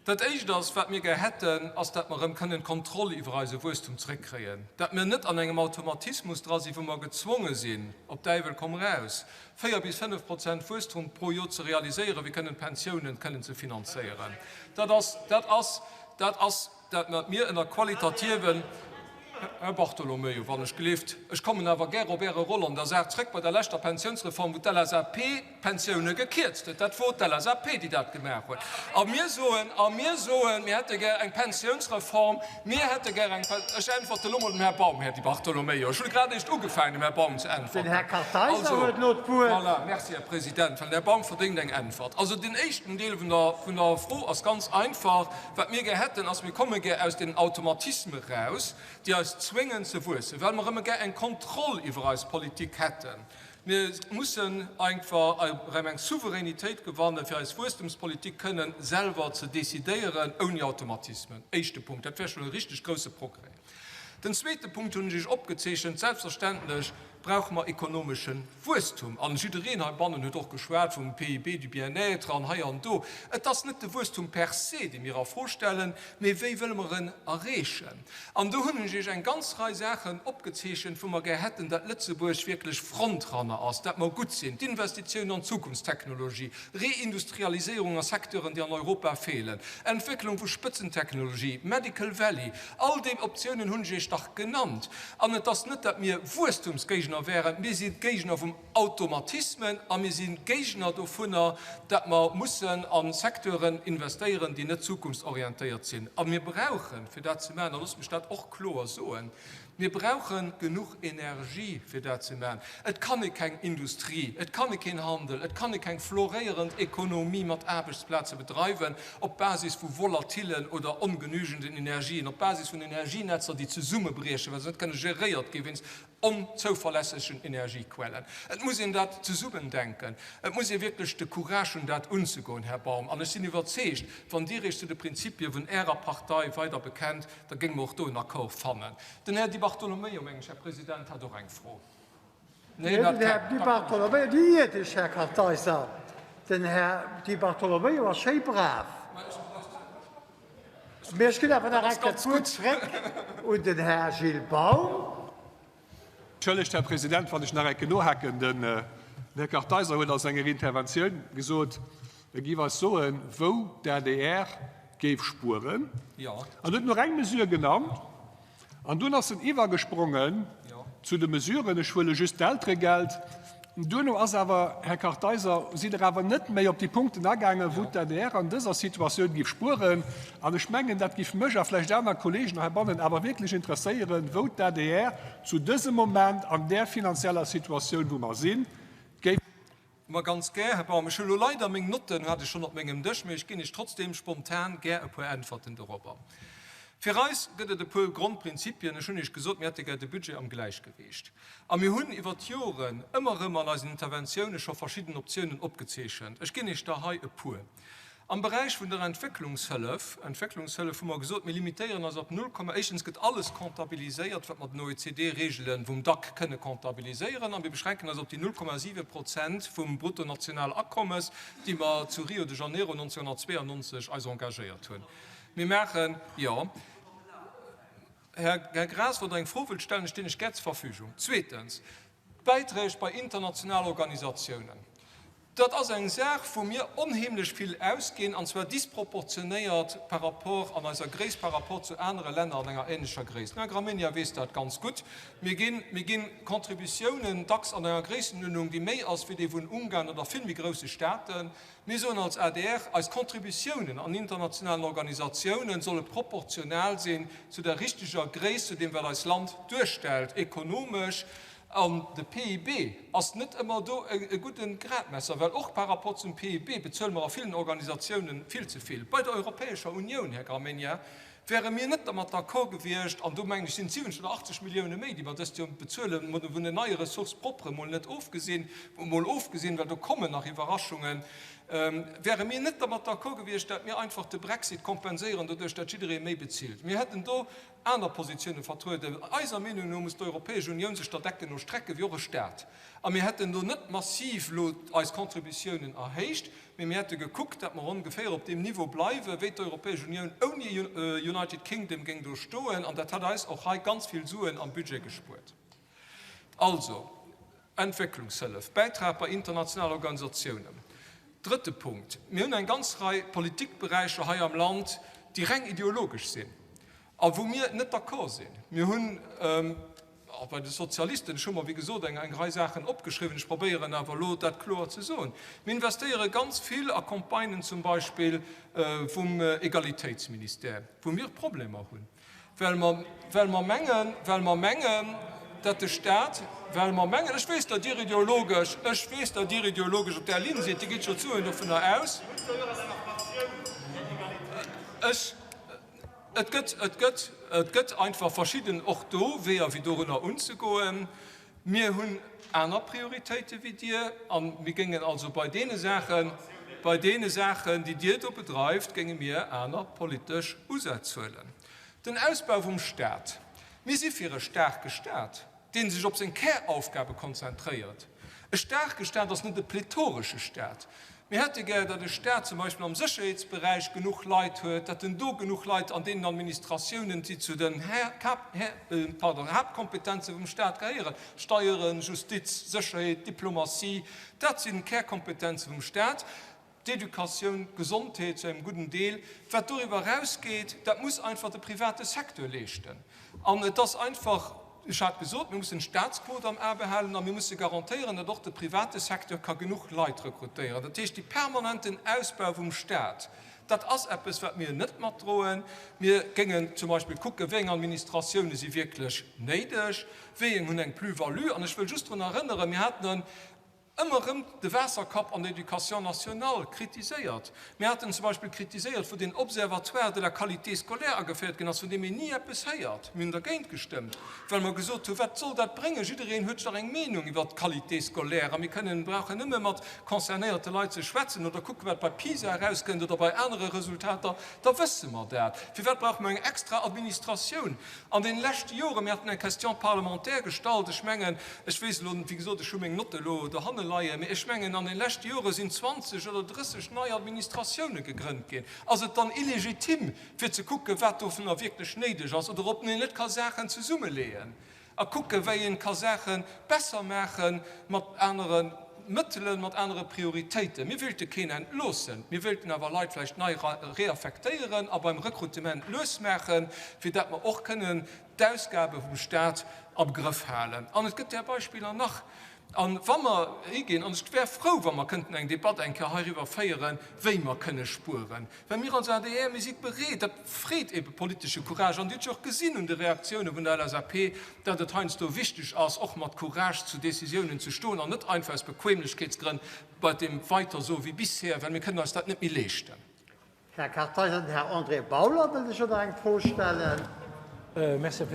Speaker 1: Dat Éischt ass, wat mir gär hätten, ass, dat mer erëm kënnen d'Kontroll iwwer eise Wuesstum zréckkréien, dat mir net an engem Automatismus dra sinn, wou mer gezwonge sinn, op Däiwel komm raus, 4 bis 5 Prozent Wuesstum pro Jor ze realiséieren, fir kënnen d'Pensiounen kënnen ze finanzéieren. Dat ass, dat ass, dat ass dat, wat mir ënner qualitativen. Här Bartolomeo, wann ech gelift, ech kommen awer gär op Äre Roll an der Saach zrëck bei der leschter Pensionsreform, wou d'LSAP d'Pensioune gekierzt huet. Dat wor d'LSAP, déi dat gemaach huet. A mir soen, a mir soen, mir hätte gär eng Pensionsreform, mir hätte gär eng, ech äntwerte elo mol dem Här Baum, Här Di Bartolomeo, ech hu grad eréischt ugefaangen, dem Här Baum ze
Speaker 2: äntwerten. Den Här Kartheiser huet elo d'Wuert.
Speaker 1: Voilà, merci, Här President, well den Här Baum verdéngt eng Äntwert. Also den éischten Deel vun der, vun der Fro ass ganz einfach, Wat mir gär hätten, ass, mir komme gär aus deenen Automatisme raus, déi eis zwéngen ze wuessen, well mer erëm gär eng Kontroll iwwer eis Politik hätten. Mir mussen einfach erëm eng Souveränitéit gewannen, fir eis Wuesstemspolitik kënnen selwer ze decidéieren, ouni Automatismen. Éischte Punkt. Dat wär schonn e richteg grouse Progrès. Den zweete Punkt hunn ech Iech opgezeechent, Selbstverständlech brauche mer ekonomesche Wuesstum. An jiddereen heibannen huet och geschwat vum PIB du bien-être an hei an do. Et ass net de Wuesstum per se, dee mir a Fro stellen, mee wéi wëlle mer en erreechen? An do hunn ech Iech eng ganz Rei Saachen opgezeechent, wou mer gär hätten, dat Lëtzebuerg wierklech Frontrunner ass, dat mer gutt sinn, d'Investitiounen an d'Zukunftstechnologie, Reindustrialiséierung a Secteuren, déi an Europa feelen, Entwécklung vu Spëtzentechnologie, Medical Valley, All déi Optiounen hunn ech Iech dach genannt. An et ass net, datt mir Wuesstumsgéigner wären. Mir si Géigner vum Automatismen a mir si Géigner dovunner, datt mer mussen a Secteuren investéieren, déi net zukunftsorientéiert sinn. A mir brauchen, fir dat ze maachen, a loosst mech dat och kloer soen, Mir brauche genuch Energie, fir dat ze maachen. Et kann ee keng Industrie, et kann ee keen Handel, et kann ee keng floréierend Ekonomie mat Aarbechtsplaze bedreiwen op Basis vu volatillen oder ongenügenden Energien, op Basis vun Energienetzer, déi zesummebriechen, well se net kënne geréiert gi wéinst onzouverlässegen Energiequellen. Et muss een dat zesummen denken. Et muss ee wierklech de Courage hunn, dat unzegoen, Här Baum. An ech sinn iwwerzeegt, wann Dir Iech zu de Prinzipie vun Ärer Partei weider bekennt, Da géinge mer och do en Accord fannen. Den Här Di Bartolomeo, meng ech, Här President, hat och eng Fro.
Speaker 2: Nee, en hat keng. Den Här Di Bartolomeo, déi iert ech, Här Kartheiser. Den Här Di Bartolomeo ass schéi brav. Mee ech ginn awer nach eng Kéier d'Wuert zréck un den Här Gilles Baum.
Speaker 3: Entschëllegt, Här President, wann ech nach eng Kéier nohaken. Den Här Kartheiser huet a senger Interventioun gesot, e géif eis soen, wou d'ADR géif spueren. An huet nach eng Mesure genannt. An dunn ass en iwwergesprongen zu de Mesuren, ech huele just d'Elteregeld. Duerno ass awer, Här Kartheiser, sidd Der awer net méi op déi Punkten agaangen, wou d'ADR an dëser Situatioun géif spueren. An ech mengen, dat géif mech a vläicht aner Kollegen heibannen awer wierklech interesséieren, wou d'ADR zu dësem Moment an där finanzieller Situatioun, wou mer sinn, géif.
Speaker 1: Ma ganz gär, Här Baum. Ech hu lo leider meng Notten hat ech schonn op mengem Dësch, mee ech ginn Iech trotzdem spontan gär e puer Äntwerten dorobber. Fir eis gëtt et e puer Grondprinzipien. Ech hunn Iech gesot, mir hätte gär de Budget am Gläichgewicht. A mir hunn iwwert d'Joren ëmmer erëm an eisen Interventioune scho verschidden Optiounen opgezeechent. Ech ginn Iech der hei e puer. Am Beräich vun der Entwécklungshëllef, Entwécklungshëllef hu mer gesot, mir limitéieren eis op null Komma, éischtens gëtt alles comptabiliséiert, wat mer den OECD-Reegele vum dac kënne comptabiliséieren, a mir beschränken eis op déi 0,7 Prozent vum Bruttonationalakommes, déi mer zu Rio de Janeiro 1992 eis engagéiert hunn. Mir maachen, jo. Här Graas, wann Der eng Fro wëllt stellen, stinn ech gär zur Verfügung. Zweetens, d'Bäiträg bei international Organisatiounen. Dat ass eng Saach, wou mir onheemlech vill ausginn, an zwar disproportionéiert par rapport an eiser Gréisst, par rapport zu anere Länner an enger ähnlecher Gréisst. Den Här Gramegna weess dat ganz gutt. Mir ginn, mir ginn Contributiounen dacks an enger Gréissenuerdnung, déi méi ass wéi déi vun Ungarn oder vill méi grousse Staaten. Mir soen als adr, eis Contributiounen an internationalen Organisatiounen solle proportional sinn zu der richteger Gréisst, zu deem wat eist Land duerstellt ekonomesch. An de PIB ass net ëmmer do e gudde Gradmesser, well och par rapport zum PIB bezuele mer a villen Organisatiounen vill ze vill. Bei der Europäescher Unioun, Här Gramegna. Wäre mir net dermat d'accord gewiescht, an do mengen ech sinn et 70 oder 80 Millioune méi, déi mer dëst Joer bezuelen, vun den neie Ressources propres mol net ofgesinn, mol ofgesinn, well do kommen nach Iwwerraschungen, wäre mir net dermat d'accord gewiescht, dat mir einfach de Brexit kompenséieren doduerch, dat jidderee méi bezilt. Mir hätten do aner Positiounen vertrueden. Eiser Meenung no muss d'Europäesch Unioun sech der Decken no strecken, wéi och e Stat. A mir hätten do net massiv elo eis Contributiounen erhéicht, mee mir hätte gekuckt, datt mer ongeféier op deem Niveau bleiwen, wéi d'Europäesch Unioun ouni United Kingdom géing do stoen. An dat hätt eis och hei ganz vill Suen am Budget gespuert. Also, Entwécklungshëllef, Bäitrag bei internationale Organisatiounen. Drëtte Punkt, Mir hunn eng ganz Rei Politikberäicher hei am Land, déi reng ideologesch sinn a wou mir net d'accord sinn. Mir hunn och bei de Sozialisten, ech hu mer wéi gesot eng Rei Saachen opgeschriwwen, ech probéieren awer elo dat kloer ze soen, mir investéiere ganz vill a Campagnen zum Beispill vum Egalitéitsministère, wou mir Problemer hunn. Well mer, well mer mengen, well mer mengen, datt de Stat, well mer mengen, ech weess, datt Dir ideologesch, ech weess, datt Dir ideologesch op där Linn sidd, Dir gitt scho zuen dovunner aus, ech, et gëtt, et gëtt, et gëtt einfach verschidden och do Weeër, wéi dorunner unzegoen. Mir hunn aner Prioritéite wéi Dir a mir géingen also bei deene Saachen, bei deene Saachen, déi Dir do bedreift, géinge mir aner politesch Usätz huelen. Den Ausbau vum Stat. Mir si fir e staarke Stat, dee sech op seng Käraufgabe konzentréiert. E staarke Stat ass net e plethoresche Stat. Mir hätte gär, datt e Stat zum Beispill am Sécherheetsberäich genuch Leit huet, datt en do genuch Leit an deenen Administratiounen, déi zu den Haaptkompetenze vum Stat gehéieren, Steieren, Justiz, Sécherheet, Diplomatie, dat sinn d'Kärkompetenze vum Stat, d'Educatioun, d'Gesondheet zu engem gudden Deel. Wat doriwwer erausgeet, dat muss einfach de private Secteur leeschten. An et ass einfach, ech hat gesot, mir mussen d'Staatsquot am A behalen a mir musse garantéieren, datt och de private Secteur ka genuch Leit rekrutéieren. Dat heescht, dee permanenten Ausbau vum Staat, dat ass eppes, wat mir net matdroen. Mir géingen zum Beispill kucken, wéi eng Administratioune si wierklech néideg, wéi eng hunn eng Plus-value. An ech wëll just drun erënneren, mir haten en ëmmer erëm de Waasserkapp an der Éducation nationale kritiséiert. Mir haten zum Beispill kritiséiert, wou deen Observatoire de la qualité scolaire ageféiert ginn ass, vun deem een ni eppes héiert. Mir hunn dergéint gestëmmt, well mer gesot hunn, Wat soll dat bréngen? Jiddereen huet dach eng Meenung iwwert d'Qualité scolaire a mir kënnen, brauchen nëmme mat concernéierte Leit ze schwätzen oder kucken, wat bei PISA erauskënnt oder bei anere Resultater, da wësse mer dat. Firwat brauche mer eng extra Administratioun? An deene leschte Joren, mir haten eng Question parlementaire gestallt, ech mengen, ech weess elo net, wéi gesot, ech hu meng Notte elo dohanne leien, mee ech mengen, an deene leschte Jore sinn 20 oder 30 nei Administratioune gegrënnt ginn. Ass et dann illegitim, fir ze kucken, wat dovunner wierklech néideg ass oder ob een net ka Saachen zesummeleeën a kucken, wéi een ka Saache besser maache mat anere Mëttelen, mat anere Prioritéiten? Mir wéilte keen entloossen, mir wéilten awer Leit vläicht nei reaffektéieren a beim Rekrutement lues maachen, fir dat mer och kënnen d'Ausgabe vum Stat am Grëff halen. An et gëtt där Beispiller nach. A wa mer higinn, an ech wär frou, wa mer kënnten eng Debatt eng Kéier heiriwwer féieren, wéi mer kënne spueren, well mir als adr, mir si bereet, dat freet ebe politesche Courage, an Dir hutt jo och gesinn un de Reaktioune vun der LSAP, datt et heiansdo wichteg ass, och mat Courage zu Décisiounen ze stoen an net einfach aus Bequemlechkeetsgrënn bei dem weiter so wie bisher, well mir kënnen eis dat net méi leeschten.
Speaker 2: Här Kartheiser, den Här André Bauler wëllt lech och nach eng Fro stellen.
Speaker 4: Merci,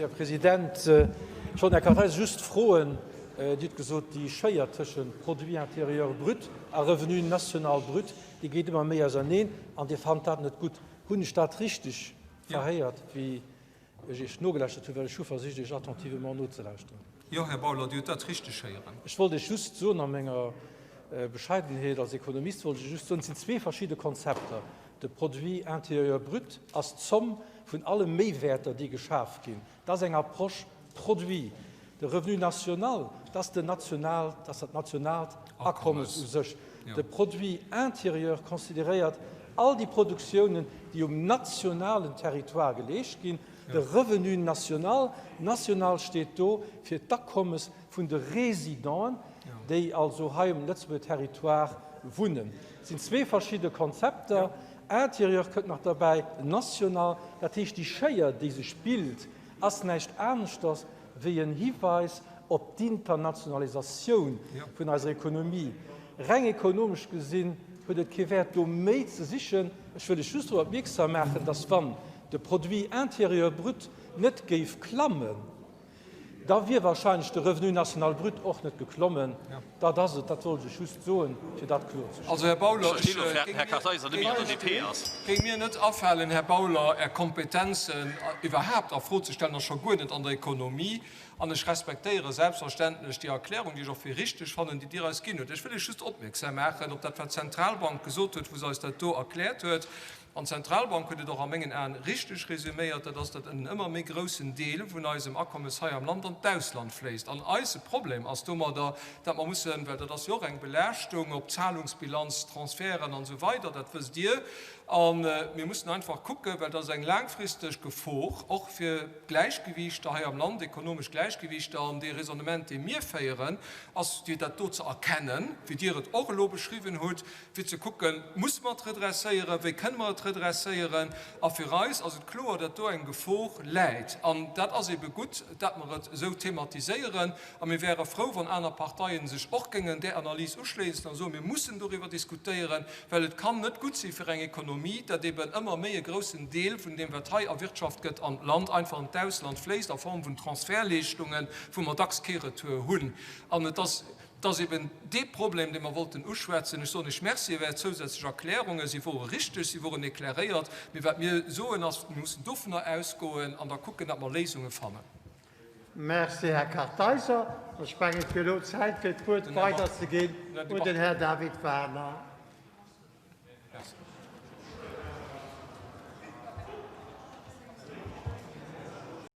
Speaker 4: Här President. Ech wollt den Här Kartheiser just froen, Dir hutt gesot, déi Schéier tëschent Produit intérieur brut a Revenu national brut, déi geet ëmmer méi auserneen an Dir fannt dat net gutt. Hunn ech dat richteg verhéiert, wéi ech Iech nogelauschtert hunn, well ech hu versicht, Iech attentivement nozelauschteren.
Speaker 1: Jo, Här Bauler, Dir hutt dat richteg héieren.
Speaker 4: Ech wollt Iech just soen, a menger Bescheidenheet als Ekonomist wollt ech Iech just soen, et sinn zwee verschidde Konzepter. De Produit intérieur brut ass d'Zomm vun alle Méiwäerter, déi geschaf ginn. Dat ass eng Approche produit. De Revenu national, dat ass den national, dat ass dat nationaalt Akommes u sech. De Produit intérieur consideréiert all déi Produktiounen, déi um nationalen Territoire geleescht ginn. De Revenu national, national steet do fir d'Akommes vun de Résidenten, déi also hei um Lëtzebuerger Territoire wunnen. Et sinn zwee verschidde Konzepter. Intérieur kënnt nach derbäi, national. Dat heescht, déi Schéier, déi sech bilt, ass näischt aneschters wéi en Hiweis op d'Internationalisatioun vun eiser Ekonomie. Reng ekonomesch gesinn huet et kee Wäert, do méi ze sichen. Ech wëll lech just drop opmierksam maachen, dass, wann. de Produit intérieur brut net géif klammen, da wier wahrscheinlech de Revenu national brut och net geklommen. Dat ass et, dat wollt ech just soen, fir dat kloerzestellen.
Speaker 1: Also, Här Bauler, ech géing mir net afalen, Här Bauler, Är Kompetenzen iwwerhaapt a Fro ze stellen, a scho guer net an der Ekonomie. An ech respektéiere selbstverständlech déi Erklärung, déi ech och fir richteg fannen, déi Dir eis ginn hutt. Ech wëll Iech just opmierksam maachen op dat, wat d'Zentralbank gesot huet, wou se eis dat do erkläert huet. An d'Zentralbank huet et och a mengen Aen richteg resüméiert, dat ass, datt en ëmmer méi groussen Deel vun eisem Akommes hei am Land an d'Ausland fléisst. An eise Problem ass domadder, datt mer mussen, well dat ass jo och eng Belaaschtung op d'Zahlungsbilanz, Transferten an esou weider, dat wësst Dir, a mir mussen einfach kucken, well dat ass eng laangfristeg Gefor och fir d'Gläichgewiichter hei am Land, ekonomesch Gläichgewiichter. An dee Raisonnement, dee mir féieren, ass, fir dat do ze erkennen, wéi Dir et och elo beschriwwen hutt, fir ze kucken, Musse mer et redresséieren? Wéi kënne mer et redresséieren? A fir eis ass et kloer, datt do eng Gefor läit. An dat ass ebe gutt, datt mer et esou thematiséieren. A mir wäre frou, wann aner Parteien sech och géingen där Analys uschléissen a soen, Mir mussen doriwwer diskutéieren, well et kann net gutt si fir eng Ekonomie, datt eben ëmmer méi e groussen Deel vun deem, wat hei erwirtschaft gëtt, an d'Land, einfach an d'Ausland fléisst a Form vun Transfertleeschtungen, wou mer dacks kee Retour hunn. An et ass. Et ass eben dee Problem, dee mer wollten uschwätzen. Ech soen lech Merci fir Är zousätzlech Erklärungen. Si wore richteg, si woren éclairéiert. Mee wat mir soen ass, mir mussen dovunner ausgoen an da kucken, datt mer Léisunge fannen.
Speaker 2: Merci, Här Kartheiser. Ech mengen, et wier elo Zäit, fir d'Wuert weiderzeginn un den Här David Wagner.